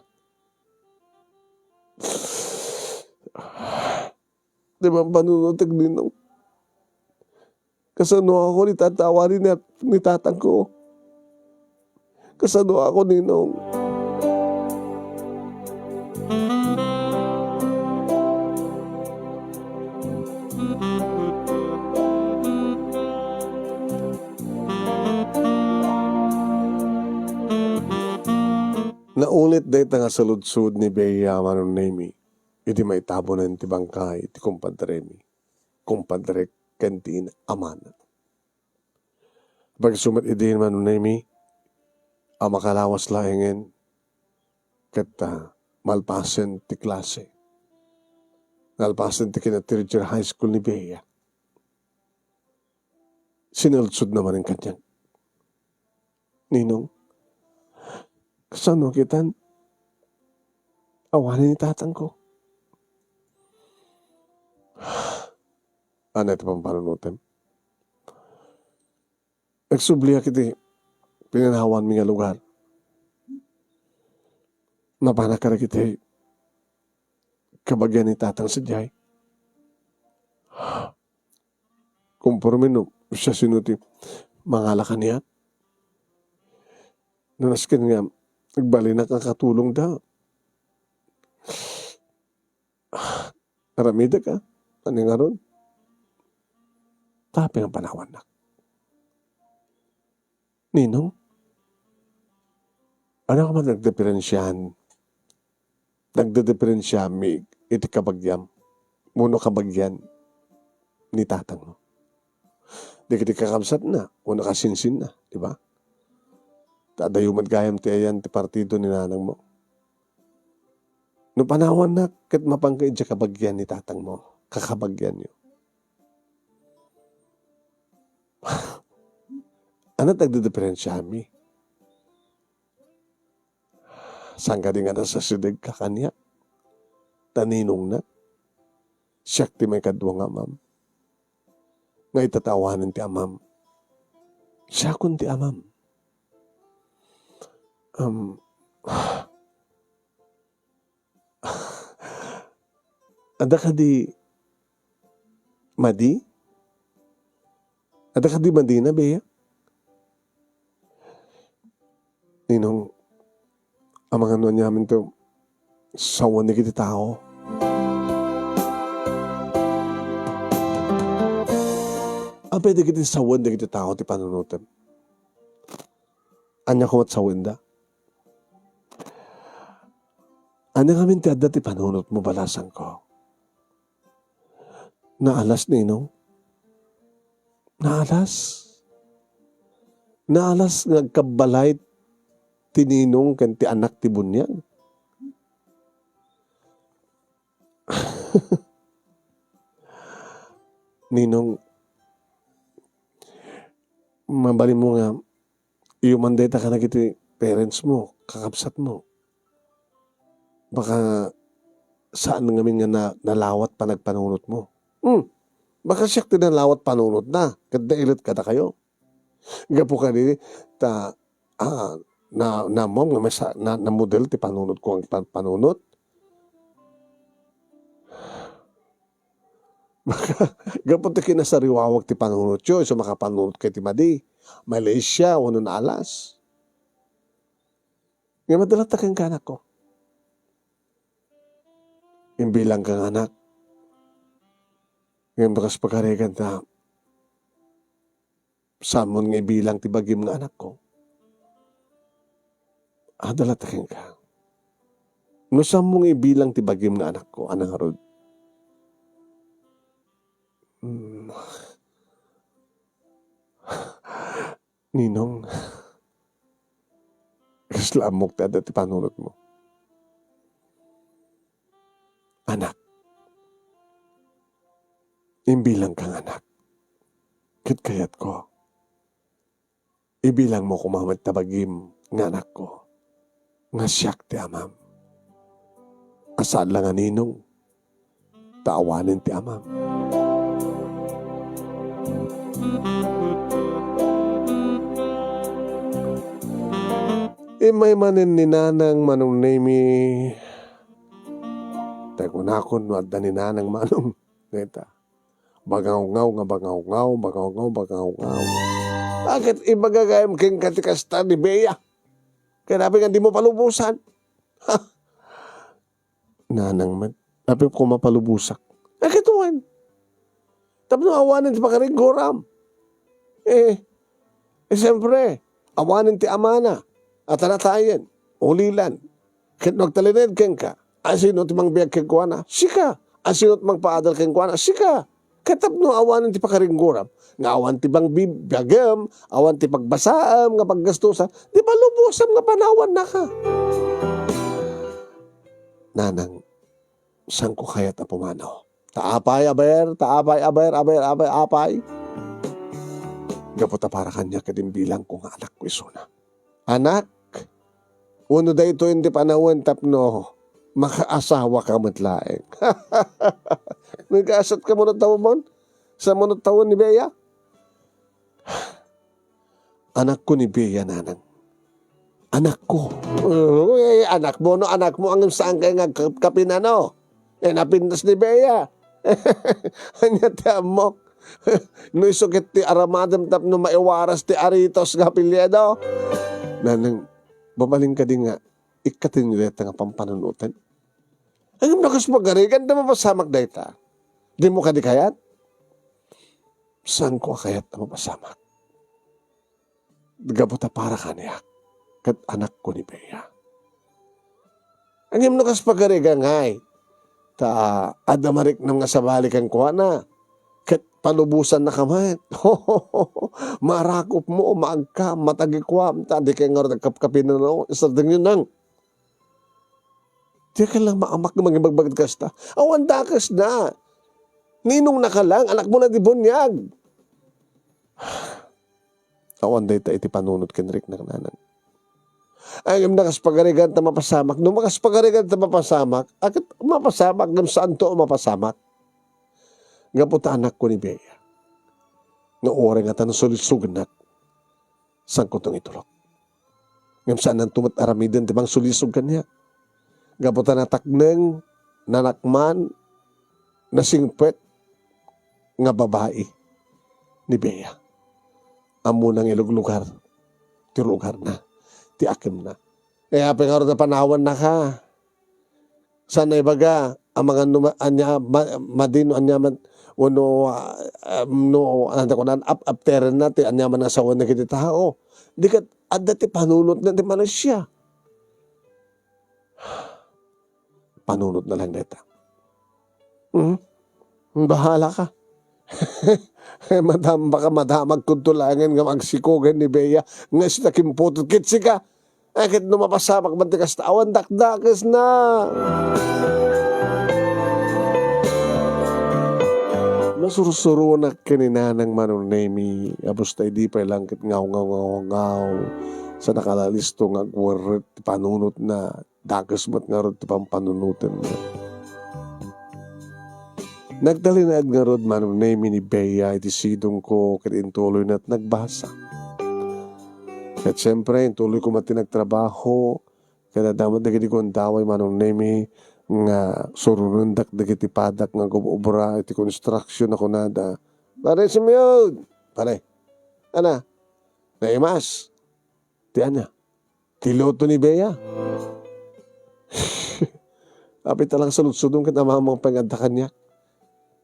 Ti pampanunotek, Ninong. Kasanoak ni tatawari ni, ni tatangko? Kasanoak, Ninong? Dayta nga saludsod ni Bea, Manong Nemi, idi maitabunen ti bangkay ti kumpadremi, kumpadrek ken ti in-, amana. Pagsumat idi, Manong Nemi, a makalawas laengen ket, ah, malpasen ti klase. Nalpasen ti kina third year high school ni Bea. Sinaludsodna manen kaniak, "Ninong, kasano kitan? Awanen ni tatangko." Ania ti pampanunotem? Nagsubliak iti pinanawanmi nga lugar. Napanak kadagiti kabagian ni tatang sadiay. Komporme no siasino ti mangala kaniak. No nasken nga agbalinak nga katulongda, aramidek a, ania ngarud? Tapno panawannak. Ninong, ania koma nagdiferensiaan, nagdidiferensiaanmi iti kabagiam wenno kabagian ni tatangmo? Dagiti kakabsatna wenno kasinsinna, di ba? Ta adayo met gayam ti ayan ti partido ni nanangmo. No panawannak ket mapanka idiay kabagian ni tatangmo, kakabagianyo. Ania ti agdidiferensiaanmi? Saan kadi nga nasasidegka kaniak? Ta ninongnak, siak ti maikadua nga amam. Nga ita ta awanen ti amam, siakon ti amam. Am, adda kadi madi? Adda kadi madina, Bea? Ninong, amangan no aniamin ti sawen dagiti tao. Apay dagiti sawen dagiti tao ti panunotem? Ania koma ti sawenda? Ania ngamin ti adda ti panunotmo, balasangko? Naalas, Ninong. Naalas. Naalas nga agkabbalay ti ninong ken ti anak ti buniag. Ninong, mabalinmo nga iuman dayta kadagiti parents mo, kakabsat mo. Baka saan ngamin nga na-, nalawat panagpanunotmo. Hmm. Baka siak ti nalawat panunotna, ket nailet kadakayo. Gapu kadi ta, ah, na, naammoam nga masa-, na, namudel ti panunotko nga pan-, panunot. Gapu ti kinasariwawag ti panunotyo, isu makapanunot kay ti madi, Malaysia, wenno naalas. Nga madalata kenka, anakko. Imbilangka nga anak. Ngem no kas pagarigan ta, saanmo nga ibilang ti bagim nga anakko. Adda latta kenka. No saanmo nga ibilang ti bagim nga anakko, ania ngarud? Hmm. Ninong, kasla ammok ti adda ti panunotmo. Anak, imbilangka nga anak. Ket kayatko, ibilangmo koma met ta bagim nga anakko, nga siak ti amam. A saan la nga ninong, ta awanen ti amam. Immay manen ni Nanang Manong Nemi, ta kunakon no adda ni Nanang Manong, dayta. Bangawngaw nga bangawngaw, bangawngaw, bangawngaw. Aket ibaga gayam kenka ti kasta ni Bea? Ket apay nga dimo palubosan? Ha? Nanang met, apay koma palubosak? Aket wen. Tapno awanen ti pakaringgoram. Eh, eh, siyempre, awanen ti amana a tanatayen, ulilan. Ket no agtalinaed kenka, asino ti mangbiag kenkuana? Sika. Asino ti mangpaadal kenkuana? Sika. Ket tapno awanen ti pakaringgoram, nga awan ti pangbibiagem, awan ti pagbasaem nga paggastusan, di palubosem nga panawannaka. Nanang, saanko kayat a pumanaw? Ta apay, aber, ta apay, aber, aber, aber, apay. Gapu ta para kaniak ket imbilangko nga anakko isuna. Anak, wenno daytoyen ti panawen tapno makaasawaka met laeng. Nagkaasatka mano tawen? Sa mano tawen ni Bea? Anakko ni Bea, nanang. Anakko. Uy, anakmo no anakmo, ngem saan kayo nga agkapkapin, ano? Eh, napintas ni Bea. Ania ti ammok? No isu ket ti aramadem tapno maiwaras ti Aritos nga apelyido. Nanang, mabalin kadi nga ikkatenyo dayta nga pampanunoten? Ngem no kas pagarigan ta mapasamak dayta, dimo kadi kayat? Saanko a kayat a mapasamak. Gapu ta para kaniak, ket anakko ni Bea. Ngem no kas pagarigan ngay, ta adda mariknam nga sabali kenkuana, ket palubosannaka met. Marakopmo, maagkam, matagikuam, ta dikay ngarud agkapkapinano, isardengyo nang. Dika lang maamak nga mangibagbagad kasta. Awan dakesna. Ninong naka lang, anakmo na di buniag. Awan dayta iti panunot ken riknak, nanang. Ay, ngem no kas pagarigan ta mapasamak. No kas pagarigan ta mapasamak, aket mapasamak, ngem saanto a mapasamak. Gapu ta anakko ni Bea. Nga uray nga ta nasulisogennak, saanko to nga itulok. Ngem saannanto met aramiden ti mangsulisog kaniak. Gapu ta natakneng, nanakman, nasingpet nga babai ni Bea. Ammona nga iluglugar ti lugarna, ti akemna. Eh, apay ngarud a panawannaka? Saan a ibaga, amangan no ma-, ania, ma-, madi no aniaman, wenno, ah, ah, no, ano ta kunan, ap-, apterenna ti aniaman nga sawen dagiti tao. Di ket adda ti panunotna ti manusia. Panunotna lang dayta. Hmm? Bahala ka. Madam, baka madamag kunto laengen nga magsikogen ni Bea nga sita kimputot ket sika. Ay, ket no mapasamak man ti kasta, awan dakdakesna. Nasursuronak ken ni Nanang Manong Nemi, apos ta idi pay lang ket ngawngawngawngaw, sa nakalalisto nga agwerrek ti panunotna, dakes met ngarud ti pampanunotenna. Nagtalinaed ngarud Manong Nemi ni Bea iti sidongko ket intuloyna ti nagbasa. Ket siempre, intuloyko met ti nagtrabaho, ket adda met dagiti gundaway Manong Nemi nga suronendak dagiti padak nga agub-obra iti construction a kunada, "Pare Simeon! Pare, ana, naimas ti ania? Ti luto ni Bea." Apay ta lang saludsodon ket amamang pay nga adda kaniak.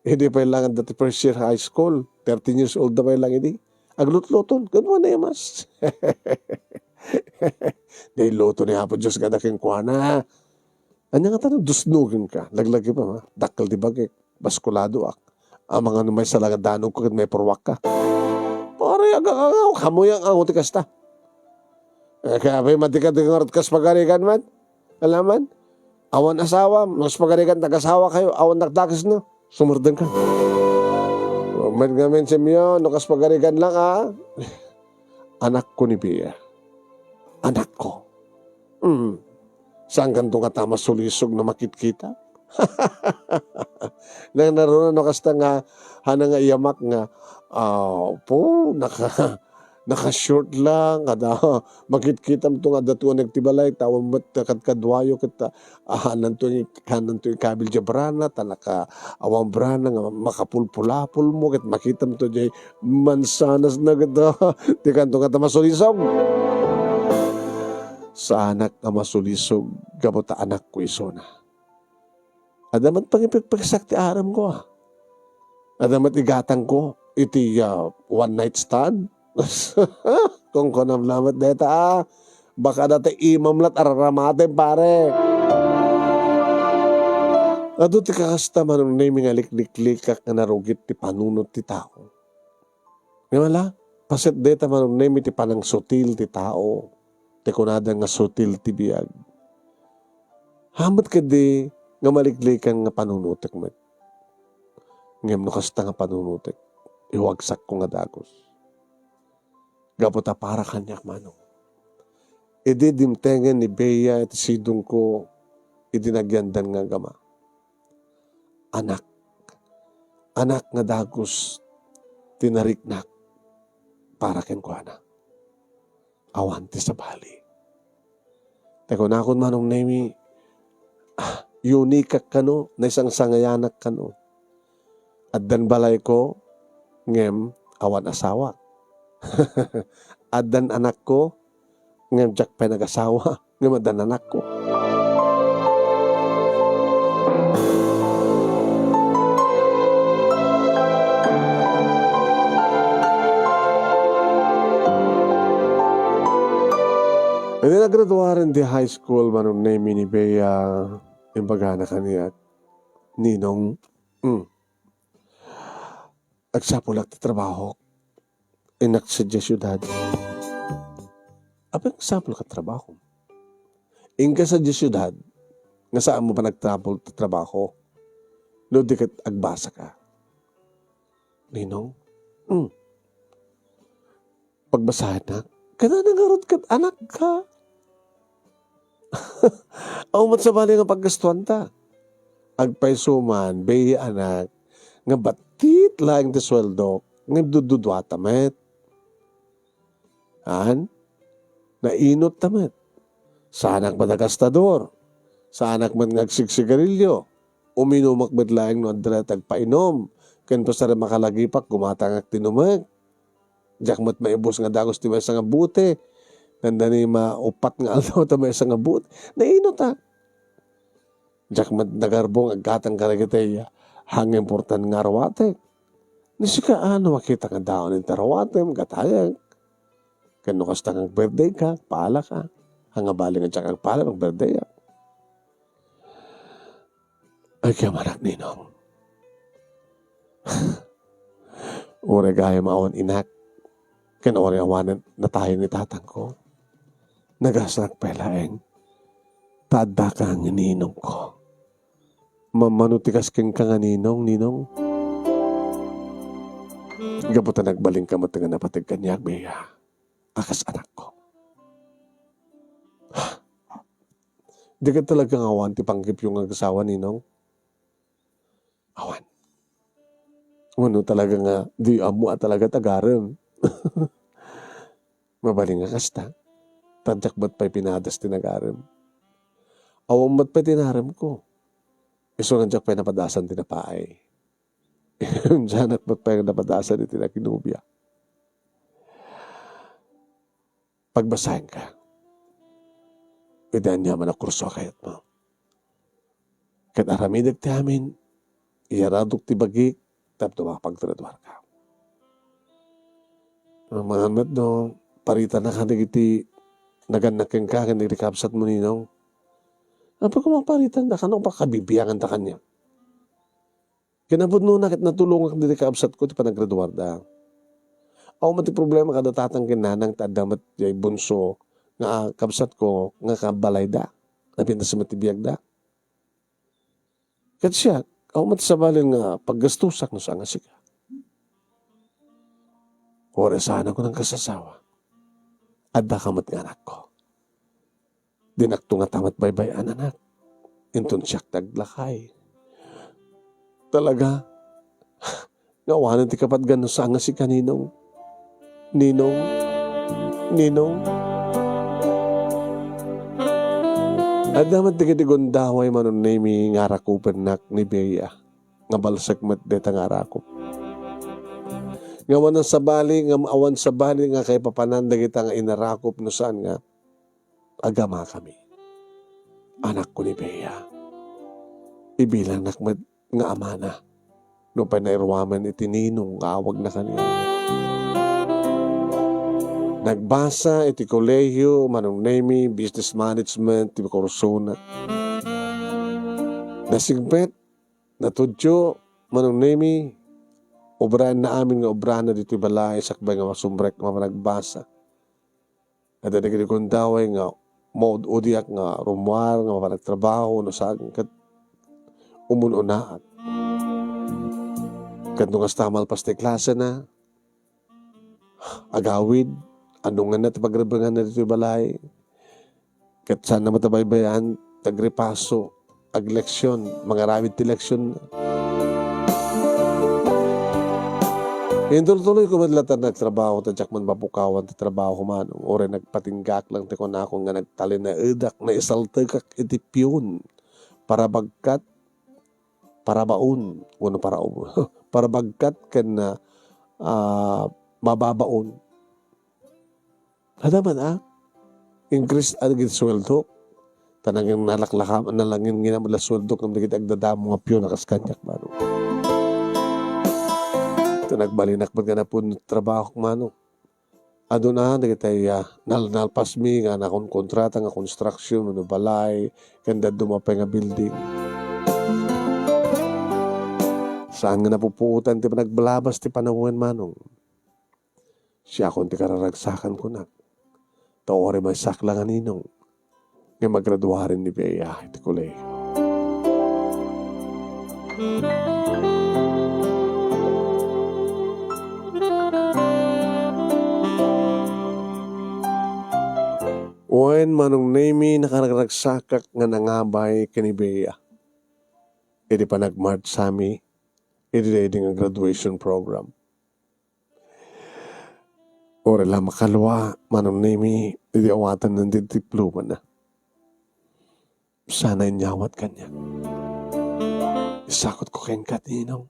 Idi pay lang adda ti first year high school, thirteen years old na pay lang idi. Aglutluton, ket ania, mas? Di luto ni Apo Dios nga adda kenkuana. Ania ngata no dusnogenka? Laglagi pa, ma. Dakkel ti bagik. Baskuladoak. Amangan no maysa lang a danogko ket maipurruakka. Pare, agangangaw, kamoy nga ango ti kasta. Eh, kaya pay, madi ka di ngarud kas pagarigan man. Alaman? Awan asawam, no kas pagarigan, nagasawa kayo, awan dakdakes, no? Sumurdeng ka. Met ngamin, Simeon, no kas pagarigan lang, ah. Anakko ni Bea. Anakko. Hmm. Saan kanto nga ta masulisog no makitkita? Nang naruna no kasta nga, hana nga iyamak nga, ah, po, naka-, naka-short lang, kada makitkitam to nga adda tuaneg ti balay, ta awan met kadkaduayo ket, ah, hananto, hananto ikabil diay brana, ta naka-, awan brana nga makapulpulapol mo, ket makitam to diay mansanas na ket, ah, ti kanto nga ta masulisog. Saanak a masulisog gapu ta anakko isuna. Adda met pangipigpigsak ti aremko, ah. Adda met igatangko iti, ah, one night stand. Kunkunam lamet dayta, ah. Baka data imam lat araramaten, pare. Adu ti kakasta, Manong Nemi, nga likliklikak nga narugit ti panunot ti tao. Ngem ala, paset dayta, Manong Nemi, ti panangsutil ti tao, ti kunada nga sutil ti biag. Hamet ketdi nga maliklikan nga panunotek met. Ngem no kasta nga panunotek, iwagsakko nga dagus. Gapu ta para kaniak, Manong. Idi dimtengen ni Bea iti sidongko, idi nagyandan nga agama. Anak, anak nga dagus ti nariknak para kenkuana. Awan ti sabali. Ta kunakon, Manong Nemi, ah, unikak kano, naisangsangayanak kano. Addan balayko, ngem awan asawak. Addan anakko, ngem diak pay nagasawa, ngem addan anakko. Idi nagraduaren ti high school, Manong Nemi, ni Bea, imbagana kaniak, "Ninong, mm, agsapulak ti trabahok. Innak sadiay siudad." "Apay nga agsapulka ti trabaho? Inka sadiay siudad nga saanmo panagtapol ti trabaho. No di ket agbasaka." "Ninong, mm, pagbasaennak, kinana ngarud ket anakka. Awan met sabali nga paggastuanta. Agpayso man, Bea anak, nga battit laeng ti sueldok, nga dududuata met. Haan? Nainot ta met. Saanak met a gastador. Saanak met nga agsigsigarilio. Uminumak met laeng no adda ti agpainom. Ken pasar makalagipak, gumatangak ti inumek. Diak met maibus nga dagus ti maysa nga bote. Nanda ni maupat nga aldaw ta maysa nga bote." Nainot a. Diak met nagarbong aggatang kadagiti, ah, hangimportan nga aruatek. Ni sika, ano, makita nga daon ti aruatem, gatayak. Ken no kasta nga ag-birthday ka, paalaka. Haan nga bali nga diak agpaalam, ag-birthday a. Agyamanak, Ninong. Uray gayam awan inak, ken uray awanen natayen ni tatangko, nagasanak pay laeng ta addaka nga ninongko. Mammano ti kas kenka nga ninong, Ninong? Gapu ta nagbalinka met nga napateg kaniak, Bea, a kas anakko. Di ket talaga nga awan ti panggepyo nga agasawa, Ninong? Awan. Wenno talaga nga di ammo a talaga ti agarem. Mabalin nga kasta, ta diak met pay pinadas ti nagarem. Awan met pay ti naremko. Isu nga diak pay napadasan ti napaay. Dianak met pay napadasan iti nakinobia. Pagbasaenka. Iti aniaman a kurso a kayatmo. Ket aramidek ti amin, iyaradok ti bagik tapno mapagtraduarka. Amangan met no paritannaka dagiti nagannak kenka ken dagiti kabsatmo, Ninong. Apay koma paritannaka no pakabibianganta kaniak? Kinapudnona ket natulongak dagiti kabsatko ti panagraduarda. Awan met ti problema kada tatang ken nanang ta adda met jay bunso nga, ah, kabsatko nga kabalayda. Napintas met ti biagda. Ket siak, awan met sabali nga paggastusak no saan nga sika. Uray saanak nga agkasasawa, addaka met nga anakko. Dinakto ngata met baybay-an, anak. Inton siak ti aglakay. Talaga, nga awanen ti kapatgan no saan nga sika, Ninong. Ninong. Ninong. Adda met dagiti gundaway, Manong Nemi, nga arakupennak ni Bea. Nga balsek met dayta nga arakop. Nga awan sabali, nga awan sabali nga kaipapanan dagita nga inarakop no saan nga agamakami. Anakko ni Bea. Ibilangnak met nga amana. Nupay nairuamen iti ninong nga awagna kaniak. Nagbasa iti kolehiyo, Manong Nemi, business management ti kursona. Nasingpet Natudyo, Manong Nemi, obraenna amin nga obrana ditoy balay, sakbay nga masumrek nga mapanagbasa. Adda dagiti gundaway nga maud-udiak nga rummuar nga mapanagtrabaho no saan ket umun-unaak. Ket no kasta, malpas ti klasena, agawid, adunganna ti pagrebenganna ditoy balay. Ket saanna met a baybay-an ti agripaso, agleksion, mangaramid ti leksion. Intultuloyko met latta nagtrabaho, ta diak man mapukawan ti trabaho, Manong. Uray nagpatinggak lang ti kunakon nga nagtalinaedak, naisaltekak iti pion, parabagkat, parabaon, wenno paraub-, parabagkat ken, ah, mababaon. Adda man a increase dagiti sueldo. Ta nangin nalaklaka-, nalangin nginam la sueldo ken dagiti agdadamo nga pion a kas kaniak, Manong. Ta nagbalinak met nga napudno ti trabahok, Manong. Aduna dagiti, ah, nal-, nalpasmi nga nakonkontrata nga construction wenno balay, ken dadduma pay nga building. Saan nga napupuotan ti panagbalabas ti panawen, Manong. Siakon ti kararagsakan, kunak. Ta uray maysak la nga ninong nga magraduaren ni Bea iti kolehiyo. Wen, Manong Nemi, nakaragragsakak nga nangabay ken ni Bea idi panagmarchami idi daydi nga graduation program. Uray la makalua, Manong Nemi, idi awatenna ti diplomana. Sana inyawat kaniak. Isakutko kenka, ninong.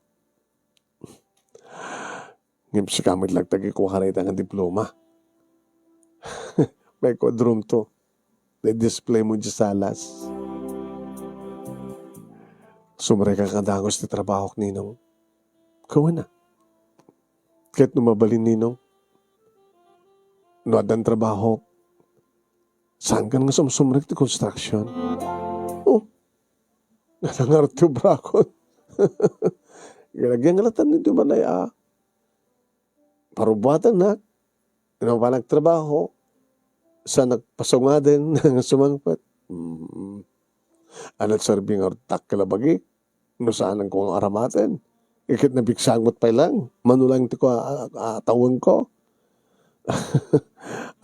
Ngem sika met laeng ti agikuana dayta nga diploma. May kudromto. Di-display mo di salas. Sumrekak nga dagus ti trabahok, ninong. Kuana. Ket no mabalin, ninong, no addan trabahok, saankan nga sumsumrek ti construction? Oh, nangarot ti obrakon. Ginagyang latan ni di balay a parubbuatannak, no panagtrabaho, sa nagpasungaden nga sumangpet. Mm. A nagserbi nga dakkel a bagik, no saanko nga aramaten. Iket nabiksaak met pay lang, mano lang ti kua-, a, a, tawenko.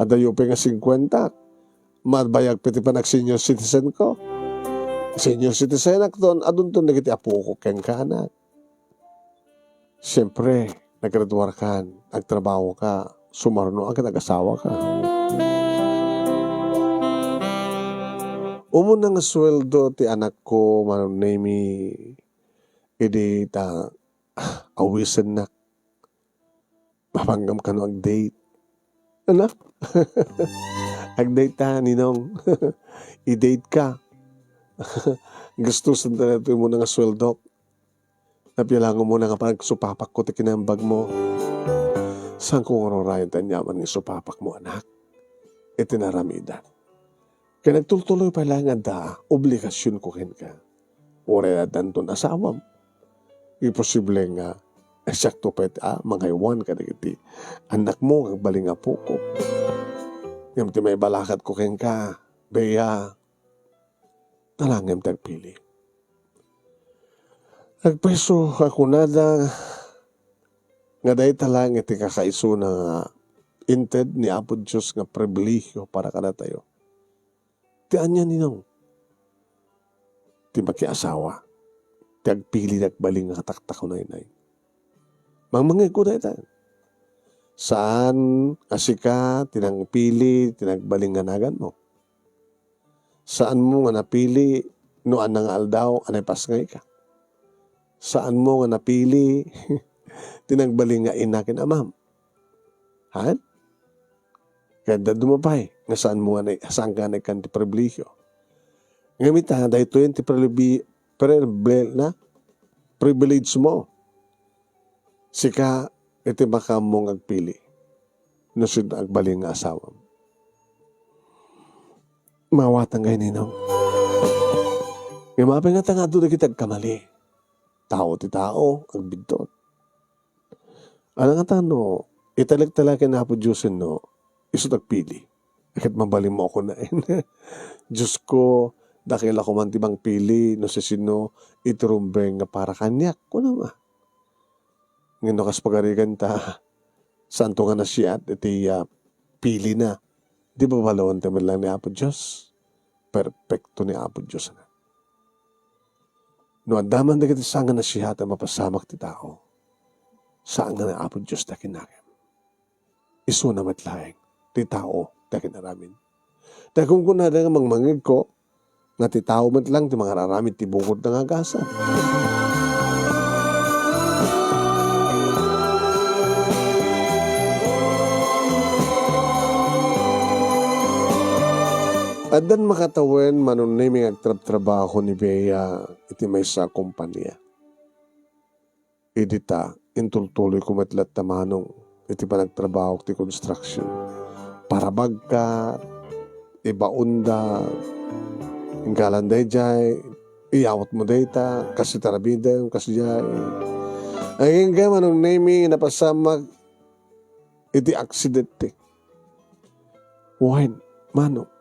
Adayo pay nga singkuenta. Mabayag pay ti panag-senior citizen ko. Senior citizen akton, adunton dagiti apoko kenka, anak. Siempre, naggraduarkan, agtrabahoka, sumarunoak ket agasawaka. Umuna nga sueldo ti anakko, Manong Nemi, idi ta awisennak. Mapanggam kano ag-date? Ala? Ag-date ta, ninong. I-date ka. Gastusen ta daytoy umuna nga sueldok. Napialango mo na nga pagsupapakko ti kinaimbag mo. Saanko nga ururayen ti aniaman nga isupapakmo, anak, iti naaramidak. Ket nagtultuloy pay laeng nga adda obligasionko kenka. Uray addanton asawam. Imposible nga siakto pay ti, ah, mangaywan kadagiti annakmo nga agbalin nga apoko. Ngem ti maibalakadko kenka, Bea, talangem ti agpili. Agpayso a kunada nga dayta laeng iti kakaisuna nga inted ni Apo Dios nga pribilehiyo para kadatayo. Ti ania, ninong? Ti makiasawa. Ti agpili ti agbalin nga kataktaknaynay. Mangmangegko dayta. Saan a sika ti nangpili ti nagbalin nga naganmo. Saanmo nga napili no anna nga aldaw a naipasngayka. Saanmo nga napili ti nagbalin nga ina ken amam. Han? Ket dadduma pay nga saanmo nga nay-, saanka nga naikkan ti pribilehiyo. Ngem ita, daytoyen ti pribi-, pribi-, na, privilege mo. Sika iti makaammo nga agpili no sino agbalin nga asawam. Maawatan kayo, ninong. Ngem apay ngata nga adu dagiti agkamali? Tao ti tao, agbiddut. Ala nga tano, italek talaga ken Apo Dios wenno, isu ti agpili. Ket mabalinmo a kunaen, "Diosko, dakkel a koma ti mangpili no siasino iti rumbeng nga para kaniak," kunana. Ngem no kas pagarigan ta, saanto nga nasiat iti, ah, pilina. Di ba balawen ti met laeng ni Apo Dios? Perpekto ni Apo Dios. No adda man dagiti saan nga nasiat a mapasamak ti tao, saan nga ni Apo Dios ti akinagem. Isuna met laeng ti tao ti akin-aramid. Ta kunkunada nga mangmangngegko nga ti tao met laeng ti mangar-aramid ti bukodna nga agasat. Addan makatawen, Manong Nemy, nga agtrabtrabaho ni Bea iti maysa a kompania. Idi ta, intultuloyko met latta, Manong, iti panagtrabahok ti construction. Parabagkat, ibaonda, inggalan daydiay, iyawatmo dayta, kas iti aramidem, kasdiay. Agingga, Manong Nemy, napasamak iti aksidente. Wen, Manong,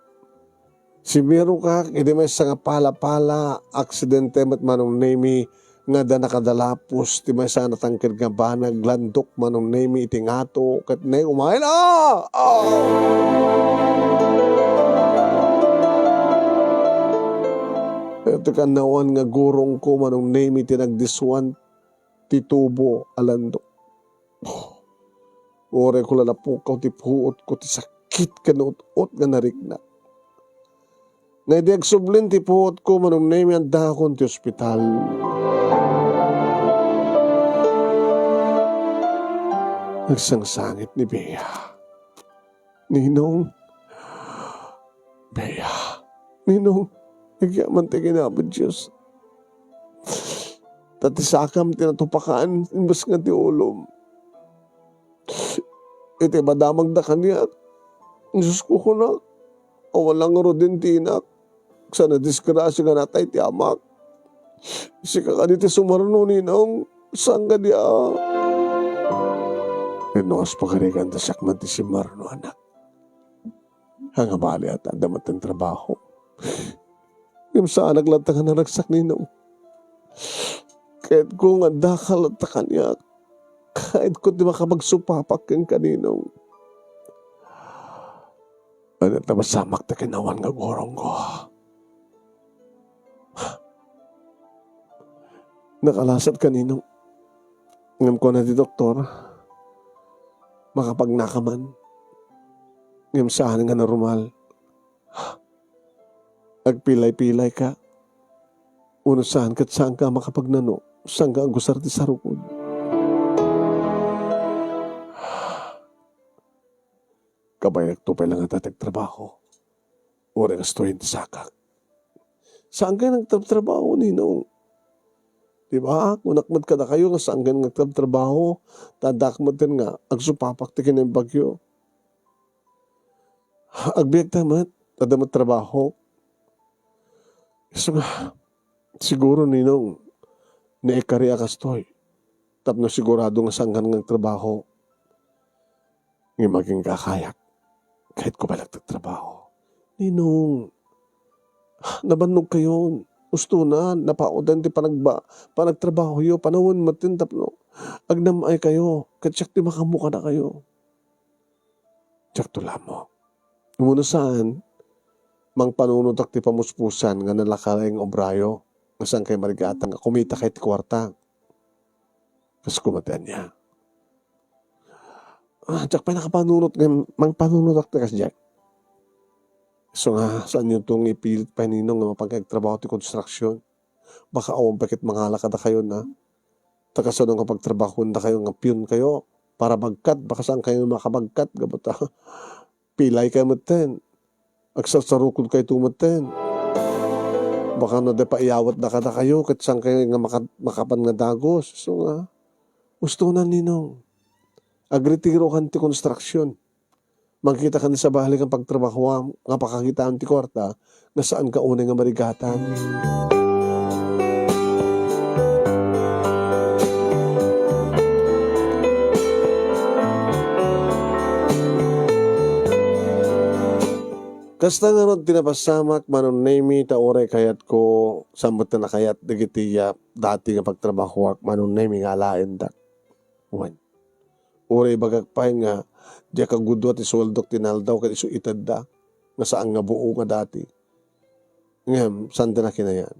simirokak iti maysa nga palapala, aksidente met, Manong Nemy, nga adda nakadalapos ti maysa nga natangked nga banag, landok, Manong Nemy, iti ngato, ket nay umayen, ah! Ah! Iti kannawan nga gurongko, Manong Nemy, ti nagdisuan ti tubo a landok. Urayko la napukaw ti puotko ti sakit ken ut-ot nga nariknak. Nga idi agsublin ti puotko, Manong Nemy, addakon ti ospital. Nagsangsangit ni Bea. Ninong, Bea, Ninong, agyaman ti ken Apo Dios. Ta ti sakam ti natupakan, imbes nga ti ulom. Iti madamagda kaniak, Diosko, kunak, awan la ngaruden ti inak. Sa nadisgrasya nga natay ti amak. Sika kadi ti sumarno, Ninong, saan kadi a? Wenno kas pagarigan ta siak man ti simmarno, anak. Ania bali a ta adda met ti trabaho. Ngem saanak latta nga naragsak, Ninong. Kayatko nga addaka latta kaniak. Kayatko ti makapagsupapak kenka, Ninong. Ania ti masamak ti kinawan nga gurongko? Nakalasat ka, Ninong. Ngem kuna ti doktor, makapagnaka man. Ngem saan nga normal. Agpilay-pilay ka. Uno saan ket saan ka makapagnano, saan ka agusar ti sarukod. Kabaelakto pay la nga ta ti agtrabaho. Uray kastoy ti sakak. Saan kayo nagtratrabaho, Ninong? Di ba? Kunak met kadakayo nga saan kayo nagtratrabaho. Ta addak met nga agsupapak ti kinaimbagyo. Agbiag ta met, adda met trabaho. Isu nga, siguro, Ninong, naikari a kastoy. Tapno sigurado nga saan ka nagtrabaho. Ngem agingga kayak, kayatko pay la ti agtrabaho. Ninong, nabannog kayon. Ustonan, napaodan ti panagba-, panagtrabahoyo, panawen met tapno agnam-ay kayo, ket siak ti makaammo kadakayo. Diakto la ammo. Umuna saan, mangpanunotak ti pamuspusan nga nalaka laeng nga obrayo, nga saan kayo marigatan nga kumita kayo ti kuarta. Kas kumatian niya. Ah, diak pay nakapanunot nga mangpanunotak ti kasdiay. Isu nga, saanyo to nga ipilit pay, Ninong, nga mapan kayo agtrabaho ti konstruksyon. Baka awan pay ket mangala kadakayo na. Ta kasano nga pagtrabahoendakayo nga pion kayo? Parabagkat, baka saan kayo makabagkat, gapu ta pilay kayo metten. Agsarsarukod kayo metten. Baka no, di paiyawatda kadakayo, ket saan kayo nga maka-, makapan nga dagos. So nga, ustonan, Ninong. Agretiro kan ti konstruksyon. Makita kan sabali nga pagtrabahoam, nga pakakitaan ti kuarta, nga saan ka unay nga marigatan. Kasta ngarud ti napasamak, Manong Nemy, ta uray kayatko, saan met ta nakayat dagiti, ah, dati nga pagtrabahoak, Manong Nemy, nga alaendak. Wen, uray ibagak pay nga diak agudua ti sueldok ti naldaw ket isu itedda, nga saan nga buo nga dati. Ngem, saan ta nakinayan?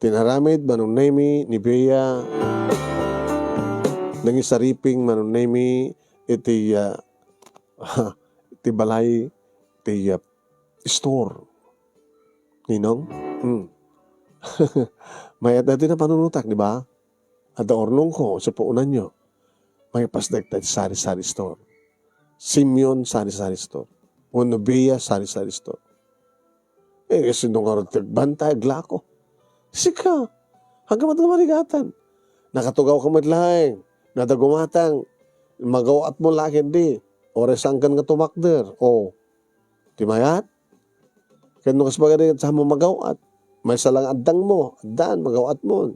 Ti inaramid, Manong Nemy, ni Bea, nangisariping, Manong Nemy, iti, ah, iti balay ti, ah, store. Ninong? Hmm. Mayat dati na panunutak, di ba? Adda urnongko, sa puonanyo. Mangipasdek ta iti sari-sari store. Simeon Sari-Sari Store. Wenno Bea Sari-Sari Store. Eh, sino ngarud ti agbantay, aglako? Sika. Haanka met nga marigatan. Nakatugawka met laeng. Nadagumatang. Magaw-atmo laeng di. Uray saankan nga tumakder. O. Ti mayat? Ken no kasba kadi ket saanmo magaw-at. Maysa lang addangmo. Addan, magaw-atmon.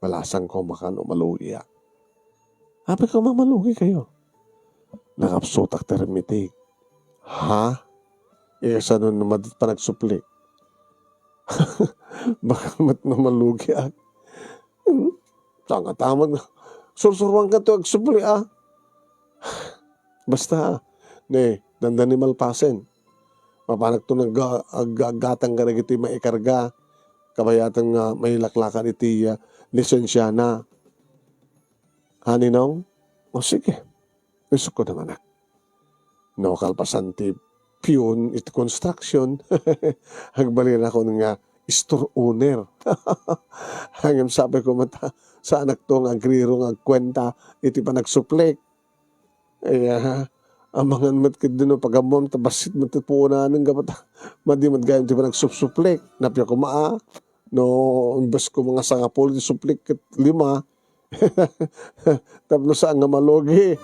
Balasangko makan o malugiak. Apay ka mamalugi kayo? Nakapsutak ti rimmitig. Ha? Ikasano no madi panagsuplik? Baka met no malugiak. Hmm? Tanga-tama nga. Sursuruan ka to agsupli, ah. Basta, ah. Ne, dandani malpasen. Mapanak to nag-, ag-, aggatang kadagiti maikarga. Kabayatan nga mailaklakan iti, ah, lisensiana. Ha, Ninong? O, sige. Isukko naman, ah. No, kalpasan ti pion iti construction, agbalinakon nga store owner. Ngem sapay ko met, saanak to nga agriro nga agkuenta iti panagsuplik. Ay, ah, amangan met ketdi no pagammom ta bassit met ti puonanen gapu ta madi met gayam ti panagsupsuplik. Napia koma, ah, no imbes ko nga sangapulo ti suplik ket lima, tapno saan nga malugi.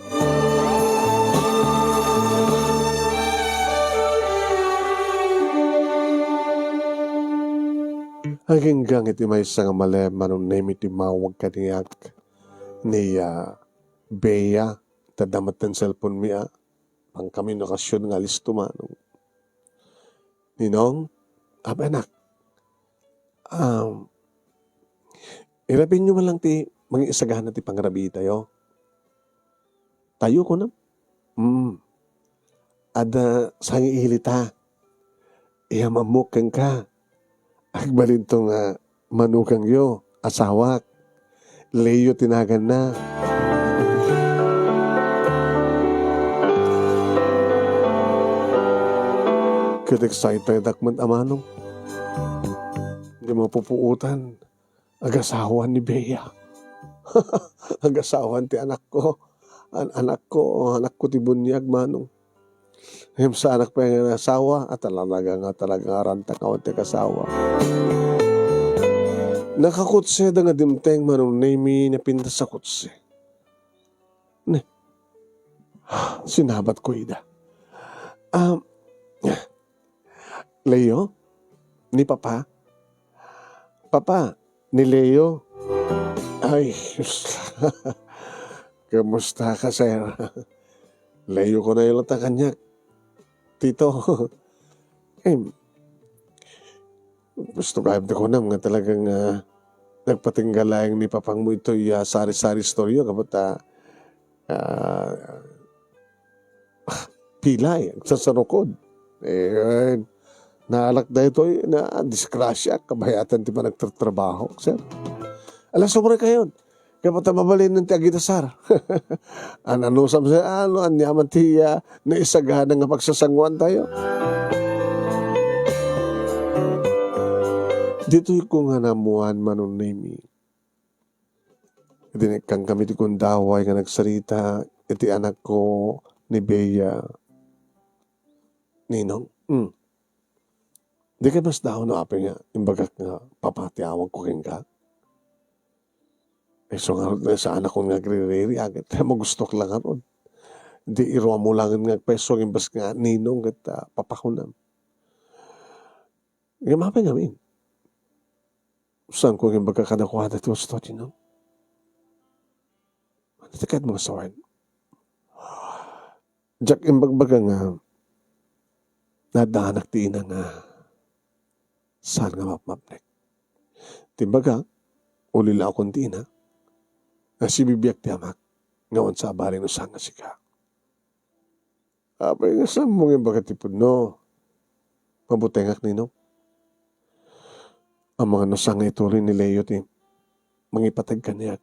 Aginggang iti maysa nga malem, Manong Nemy, ti immawag kaniak ni, ah, Bea. Ta adda met ti cellphone-mi, ah. Pangkomunikasion nga listo, Manong. Ninong, apay anak, um, irabienyo man lang ti mangisagana ti pangrabitayo. Tayo, kunam? Hmm. Adda sangiilita. Iyammok kenka. Agbalinto nga manugangyo, asawak. Leo ti naganna. Ket excited-ak met a manong. Di mapupuotan, agasawa ni Bea. Agasawan ti anakko. An-, anakko, anakko ti buniag, manong. Ngem saanak pay nga asawa, a talaga nga, talaga nga arantak awan ti kasawa. Nakakutseda nga dimteng, Manong Nemy, napintas a kutse. Ne. Sinabat ko ida. Ah, Leo? Ni Papa? Papa, ni Leo. Ay, sus. Kamusta ka, sir? Leo ko na yung kaniak. Tito. Em, gusto ka, ti kunam nga talagang, ah, nagpatingga laeng ni papang mo itoy, ah, sari-sari store yo, kabat, ah, ah, pilay, agsasarukod. Eh, naalak daytoy, na disgrasya, kabayatan ti panagtatrabaho, sir. Ala, sobra kayon. Kaya pata mabalin ti agitasar. An-, ano, sam-, ano, aniaman ti, ah, naisagana nga pagsasanguan tayo. Ditoy ko nga namuan, Manong Nemy. Iti nekkan kami ti gundaway nga nagsarita iti anakko ni Bea. Ninong, mm. Di kay mas daw no apay nga imbagak nga papa ti awag ko kenka? Isu ngarud nga saanakon nga agriririak, ket magustok la ngarud. Di iruam mo langen nga agpayso, imbes nga ninong ket, ah, papa kunam. Ngem apay ngamin? Saan ko nga imbagak kadakuada ti husto ti no? Ano ti kayat mo nga sawen? Diak imbagbaga nga Naaddanak ti ina nga saan nga mapmapnek. Ti imbagak, ulilakon ti ina, nga sibibiag ti amak, nga awan sabali no saan nga sika. Apay nga saanmo nga ibaga ti pudno? Mabutengak, Ninong. Amangan no saan nga ituloy ni Leo ti mangipateg kaniak.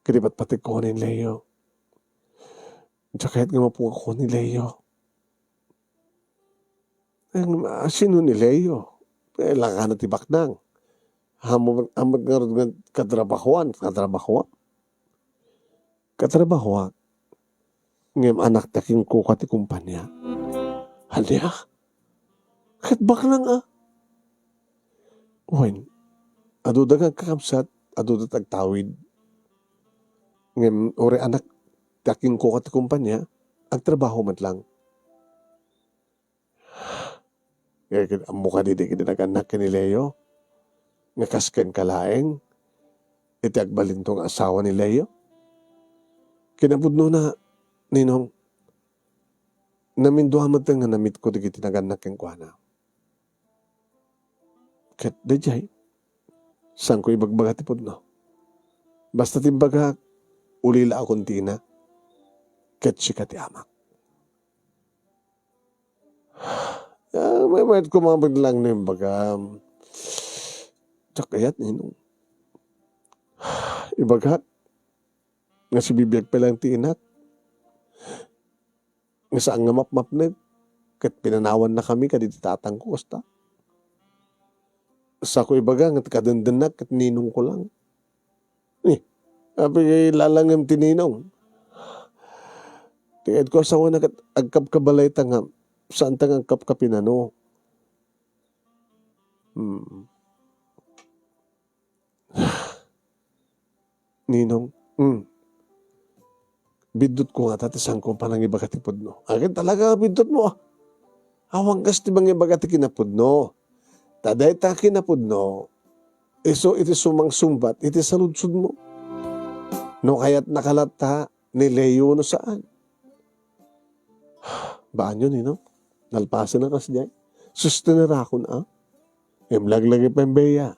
Ket ipatpategko ni Leo. Diak kayat nga mapukawko ni Leo. Ang, ah, sino ni Leo? Eh, lakana ti baknang. Amo, amo ngarud nga katrabahoan, katrabahoan. Katrabahoak, ngem anak ti akinkuka ti kumpania. Ania? Ket baknang a? Wen, aduda nga agkakabsat, aduda ti agtawid. Ngem uray anak ti akinkuka ti kumpania, agtrabaho met lang. Ket ammo kadi dagiti nagannak ken ni Leo nga kas kenka laeng iti agbalinto nga asawa ni Leo? Kinapudnona, Ninong, namindua met nga namitko dagiti nagannak kenkuana. Ket daydiay, saanko ibagbaga ti pudno. Basta ti imbagak, ulilakon ti ina, ket sika ti amak. Ah, maymayat ko man lang no imbagam. Diak kayat, Ninong. Ibagak, nga sibibiag pay lang ti inak. Nga saan nga mapmapnek, ket pinanawannakami kadagiti tatangko, kasta. Saanko ibaga nga kadendennak ket ninongko lang. Eh, apay nga ilalangem ti ninong? Ti kayatko a sawen a ket agkabkabalayta nga saanta nga agkapkapinano. Hmm. Ninong, hmm. Biddutko ngata ti saanko panangibaga ti pudno. Akin talaga nga biddutmo, ah. Awan kas ti mangibaga ti kinapudno. Ta dayta kinapudno, isu iti sumangsungbat iti saludsodmo. No kayatnaka latta ni Leo no saan. Baanyo, Ninong? Nalpasen a kasdiay. Sustenerakon a. Ngem laglagi pay, Bea.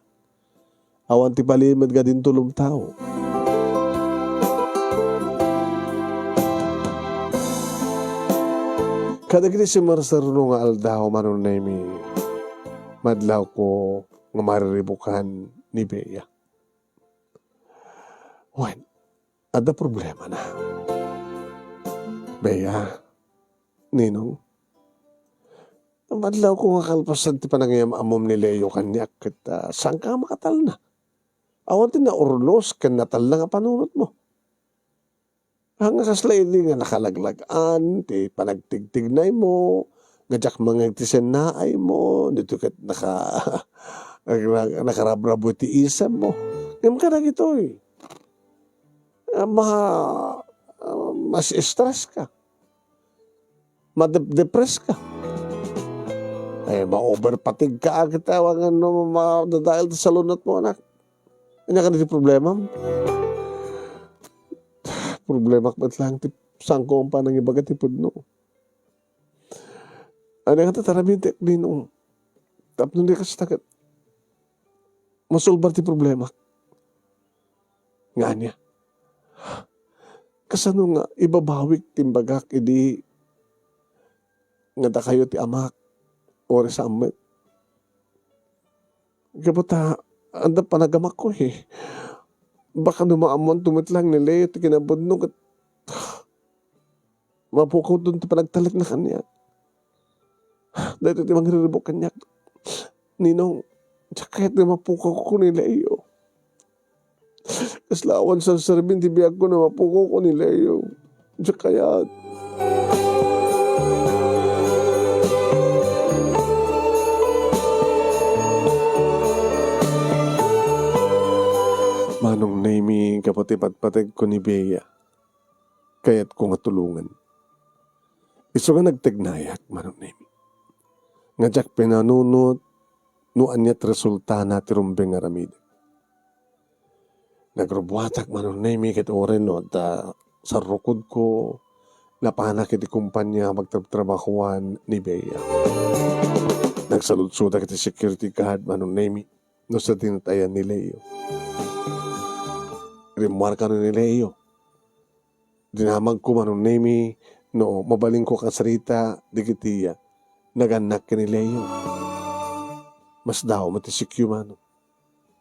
Awan ti palimed nga dinto lumtao. Kadagiti simarsaruno nga aldaw, Manong Nemy, madlawko nga mariribukan ni Bea. Wen, adda problemana. Bea, Ninong, madlawko nga kalpasan ti panangiyam-ammom ni Leo kaniak ket, ah, saanka makatalna? Awan ti naurnos ken natalna nga panunotmo. Haan nga kasla idi nga nakalaglag-an ti panagtigtignaymo, nga diak mangngeg ti sennaaymo, ditoy ket naka-, nakarabrabo ti isemmo. Ngem kadagitoy, ah, ma-, ah, mas-stress ka. Madep-, depress ka. Eh, ma-overfatigue ka, agtawa nga no, madadael ti salunotmo, anak. Ania kadi ti problemam? Problemak met lang ti saanko panangibaga ti pudno. Ania nga tataramidek, Ninong? Tapno di kasta ket masolbar ti problemak. Nga ania? Kasano nga ibabawik ti imbagak idi nga dakayo ti amak, uray saan met? Gapu ta, adda panagamakko, eh. Baka no maammoanto met lang ni Leo ti kinapudno ket mapukawton ti panagtalekna kaniak. Daytoy ti mangriribuk kaniak. Ninong, diak kayat nga mapukawko ni Leo. Kasla awan serserbin ti biagko no mapukawko ni Leo. Diak kayat. Manong Nemy, gapu ti patpategko ni Bea, kayatko nga tulongen. Isu nga nagtegnayak, Manong Nemy, nga diak pinanunot no ania ti resultana ti rumbeng nga aramidek. Nagrubbuatak, Manong Nemy, ket uray no adda sarrukodko, Napanak iti kumpania a pagtrabtrabahoan ni Bea. Nagsaludsodak iti security guard, Manong Nemi, no sadino ti ayan ni Leo. Rimmuarko ni Leo. Dinamagko, Manong Nemi, no mabalinko a kasarita dagiti nagannak ken ni Leo. Masdaaw met ti sikyo, Manong.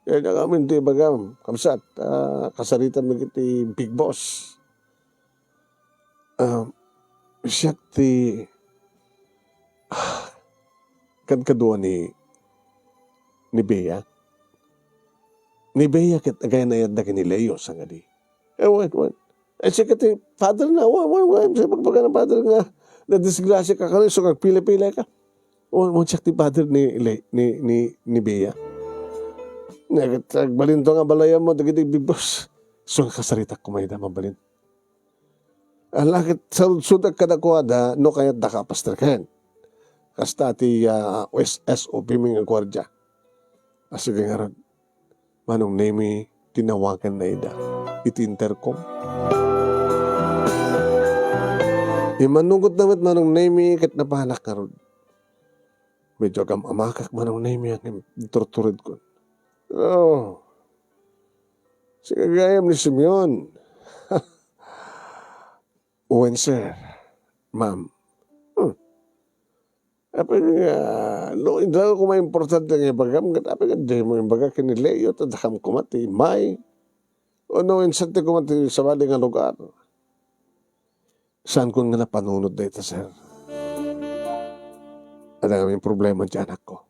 Kayatko ngamin ti ibagam, kabsat, a kasaritam dagiti Big Boss. A, siak ti, a, kadkadua ni, ni Bea. Ni Bea ket agay-ayatda ken ni Leo, sangadi. E, wen, wen. E, siak ti father na, wen, wen, wen. Siak ti father na, nadisgrasiaka, isu nga agpilay-pilayka. Wen, wen, siak ti father ni, ni, ni, ni Bea. Agbalinto nga abalayanmo dagiti Big Boss. Isu nga kasaritak koma ida, mabalin. Ala ket saludsodak kadakuada no kayatdaka a pasterken. Kasta ti, a, S O P mi nga guardia. A, sige ngarud. Manong Nemi, tinawaganna ida iti intercom. Immannugot na met Manong Nemi ket napanak ngarud. Medyo agam-amakak, Manong Nemi, ngem inturturedkon. O, sika gayam ni Simeon. Wen, sir. Ma'am. Hmm. Apay nga, no, indaw koma importante nga ibagam, ket apay nga dimo imbaga ken ni Leo, ta dakam koma ti immay? Wenno insan ti koma ti sabali nga lugar? Saankon nga napanunot dayta, sir. Adda ngamin problema ti anakko.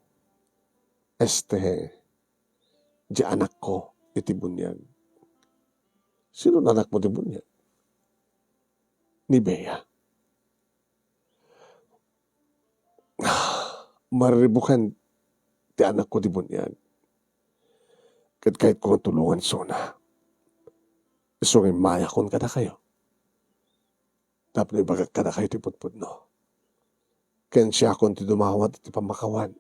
Este, ti anakko iti buniag. Sino ti anakmo ti buniag? Ni Bea. Mariribukan ti anakko ti buniag. Ket kayatko nga tulongan isuna. Isu nga immayakon kadakayo. Tapno ibagak kadakayo ti pudpudno. Ken siakon ti dumawat iti pammakawan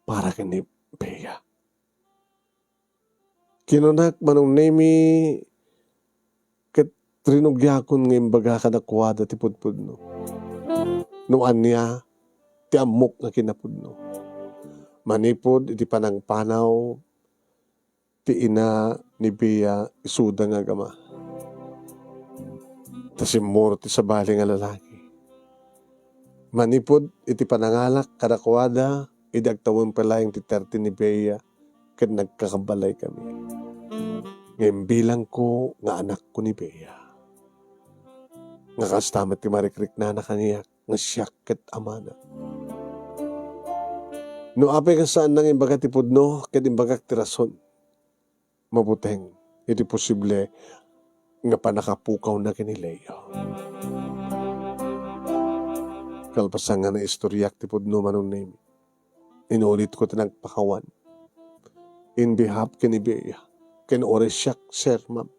para ken ni Bea. Kinunak, Manong Nemi, ket rinugiakon nga imbaga kadakuada ti pudpudno. No ania ti ammok nga kinapudno. Manipud iti panangpanaw ti ina ni Bea isuda nga agama. Ta simmurot ti sabali nga lalaki. Manipud iti panangalak kadakuada, idi agtawen pay laeng ti thirty ni Bea, ket nagkakabalaykami. Ngem bilangko nga anakko ni Bea. Nga kasta met ti marikriknana kaniak nga siak ket amana. No apay nga saanna nga imbaga ti pudno, ket imbagak ti rason, mabuteng iti posible nga pannakapukawna ken ni Leo. Kalpasan nga naistoriak ti pudno, Manong Nemi, inulitko ti nagpakawan in behalf ken ni Bea, ken uray siak, sir, ma'am,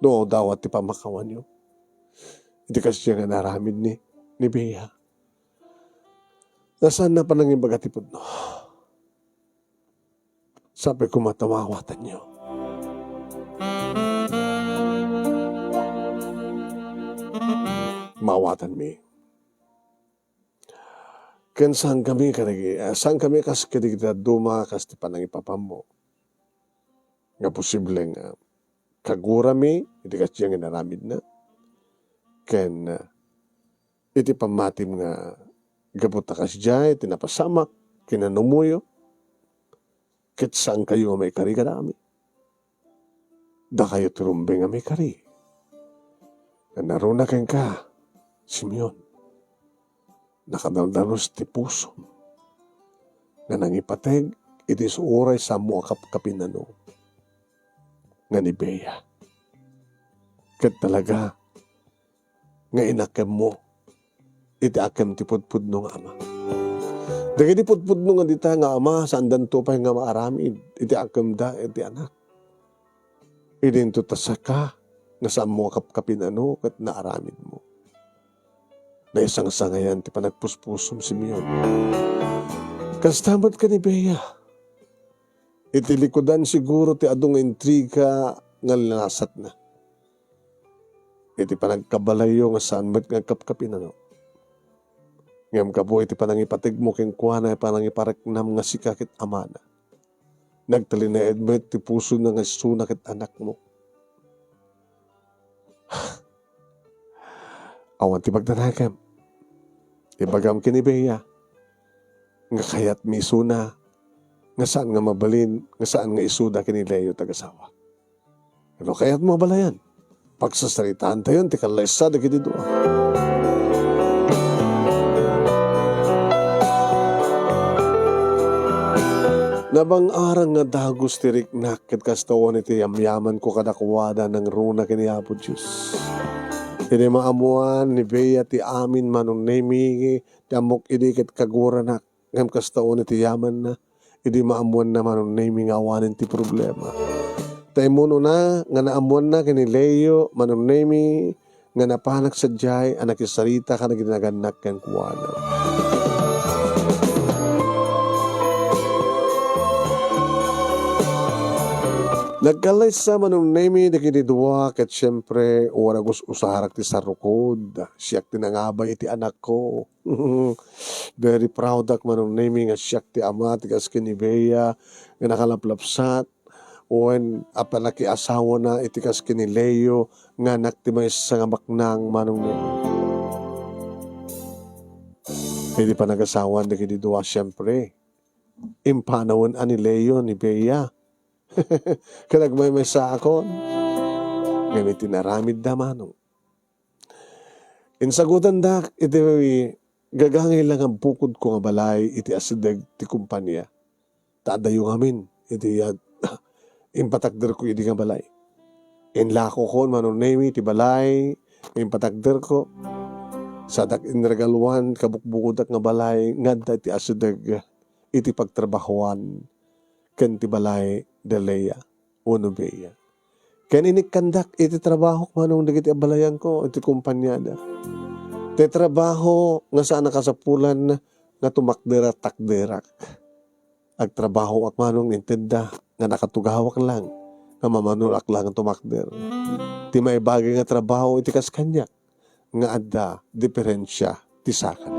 no dawat ti pammakawanyo. Iti kasdiay nga inaramid ni, ni Bea, nga saanna panangimbaga ti pudno. Sapay koma ta maawatanyo. Maawatanmi. Ken saankami kadagi-, ah, saankami kas kadagiti dadduma kas ti panangipapammo. Nga posible nga kagurami iti kasdiay nga inaramidna. Ken, ah, iti pammatim nga gapu ta kasdiay ti napasamak, kinanumoyo, ket saankayo nga maikari kadami. Dakayo ti rumbeng nga maikari. Nanaruna kenka, Simeon. Nakadaldalos ti pusom nga nangipateg iti isu uray saanmo a kapkapinano nga ni Bea. Ket talaga nga inakemmo iti akem ti pudpudno nga ama. Dagiti pudpudno nga dita nga ama, saandanto pay nga maaramid iti akemda iti anak. Idinto ta saka nga saanmo a kapkapinano ket naaramidmo. Naisangsangayan ti panagpuspusom, Simeon. Kasta met ken ni Bea. Iti likudan siguro ti adu nga intriga nga linasatna. iti panagkabalayyo nga saan met nga agkapkapinano. Ngem gapu iti panangipategmo kenkuana, panangipareknam nga sika ket amana, nagtalinaed met ti pusona nga isuna ket anakmo. Awan ti pagdanagem. Ibagam ken ni Bea nga kayatmi isuna nga saan nga mabalin, nga saan nga isuda ken ni Leo ti agasawa. No kayatmo a balayan, pagsasaritaantayon ti kallaysa dagiti dua. Nabang-arang nga dagus ti riknak ket kasta awan iti yamyamanko kadakuada nangruna ken ni Apo Dios. Idi maammoan ni Bea ti amin, Manong Nemi, ti ammok idi ket kaguranak, ngem kasta unay ti yamanna, idi maammoanna, Manong Nemi, nga awanen ti problema. Ta immunona nga naammoanna ken ni Leo, Manong Nemi, nga napanak sadiay a nakisarita kadagiti nagannak kenkuana. Nagkallaysa, Manong Nemi, dagiti dua, ket siempre, ura gus-usarak ti sarukod. Siak ti nangabay iti anakko. Very proud ak, Manong Nemi, nga siak ti ama ti kas ken ni Bea nga nakalaplapsat, wen a panakiasawana iti kas ken ni Leo nga anak ti maysa nga baknang, Manong Nemi. Iti panagasawan dagiti dua, siempre, impanawen a ni Leo ni Bea. Ket agmaymaysaakon. Ngem iti inaramidda, Manong, insagutandak iti gagangay la nga bukodko nga balay iti asideg ti kompania. Ta adayo ngamin iti, ah, impatakderko idi nga balay. Inlakokon, Manong Nemi, ti balay nga impatakderko. Sadak inregaluan kabukbukodak nga balay nga adda iti asideg iti pagtrabahoan ken ti balay da Lea wenno Bea. Ken inikkandak iti trabahok, Manong, dagiti abalayanko iti kompaniada. Ti trabaho nga saan a kasapulan nga tumakder a takderak. Agtrabahoak, Manong, intedda nga nakatugawak lang nga mamanoak lang tumakder. Ti maibagay nga trabaho iti kas kaniak, nga adda diferensia ti sakana.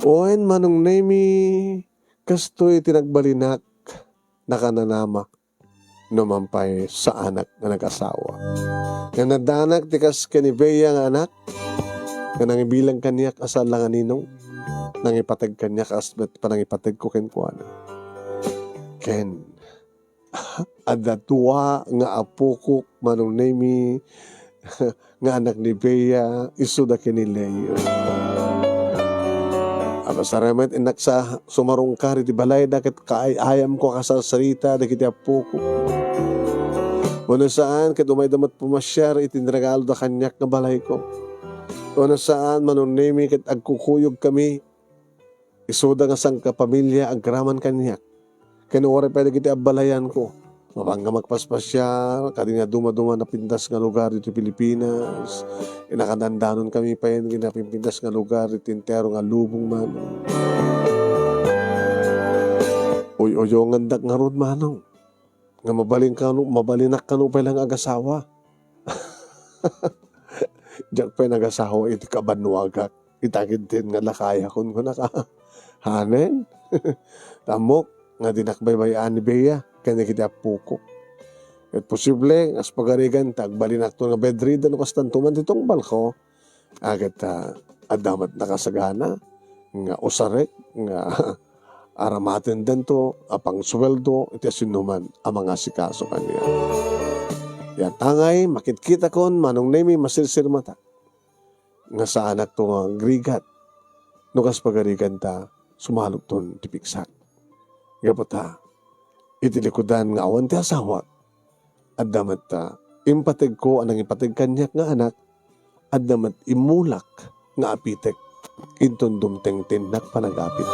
Wen, Manong Nemi, kastoy ti nagbalinak, nakananama, no man pay saanak nga nag-asawa. Nga naddanak ti kas ken ni Bea nga anak, nga nangibilang kaniak a saan la nga ninong, nangipateg kaniak a kas met panangipategko kenkuana. Ken, adda dua nga apokok, Manong Nemi, nga anak ni Bea, isuda ken ni Leo. Apasaram met innak sa sumarungkar iti balayda ket kaay-ayamko a kasarsarita dagiti apokok. Wenno saan ket umayda met pumasiar iti inregaloda kaniak nga balayko. Wenno saan, Manong Nemi, ket agkukuyogkami isuda nga sangkapamilia agraman kaniak. Ken uray pay dagiti abbalayanko, mapanga magpaspasiar, kadi nga dumaduma napintas nga lugar ditoy Pilipinas, inakadandanonkami pay iti napimpintas nga lugar iti entero nga lubong, Manong. Uy-uyongandak ngarud, Manong, nga mabalin kano, mabalinak kano pay lang agasawa. Diak pay nagasawa iti kabannuagak. Ita ketdin nga lakayakon, kunaka. Hanen? Ammok nga dinak baybay-an ni Bea ken dagiti appokok. Ket posible, kas pagarigan ta agbalinakto nga bedridden no kastanto man ti tungpalko. A ket, ah, adda met nakasagana nga usarek nga aramatendento a pangsueldo iti asinoman a mangasikaso kaniak. Yantangay, makitkitakon, Manong Nemi, masirsirmatak nga saanakto nga agrigat no kas pagarigan ta sumalukton ti pigsak. Gapu ta, iti likudan nga awan ti asawak, adda met, ah, impategko a nangipateg kaniak nga anak, adda met immulak nga apitek inton dumtengtennak panagapit.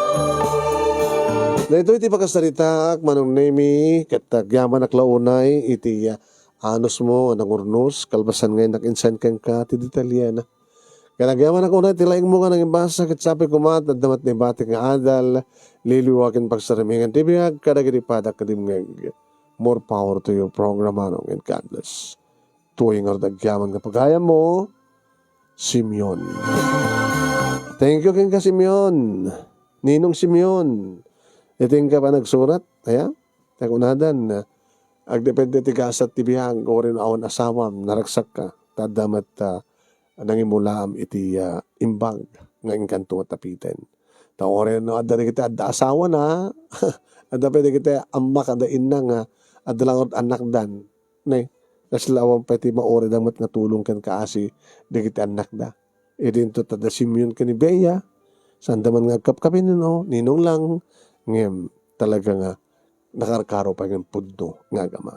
Daytoy ti pakasaritaak, Manong Nemi, ket agyamanak la unay iti, ah, anusmo a nangurnos, kalpasan nga innak insend kenka ti detalyena. Ket agyamanak unay ti laingmo nga nangimbasa, ket sapay koma ta adda met naibatik nga adal, liwliwa ken pagsarmingan ti biag kadagiti padak nga dimngeg. More power to you, programano, and God bless. Tuoy ngarud agyaman nga pagayammo, Simeon. Thank you kenka, Simeon. Ninong Simeon. Iti inka pa nagsurat, aya? Ta kunadan, agdepende ti gasat ti biag, uray no awan asawam, naragsakka, ta adda met, ah, nangimulaam iti, ah, imbag nga inkanto nga tapiten. Ta uray no adda dagiti adda asawana, adda pay dagiti ammak, adda inna nga adda laeng annakdan. Ne, kasla awan pay ti mauray da met nga tulong ken kaasi dagiti annakda. Idinto ta da Simeon ken ni Bea, sanda man nga agkapkapin, no, ninong lang, ngem talaga nga nakarkaro pay nga pudno nga agama.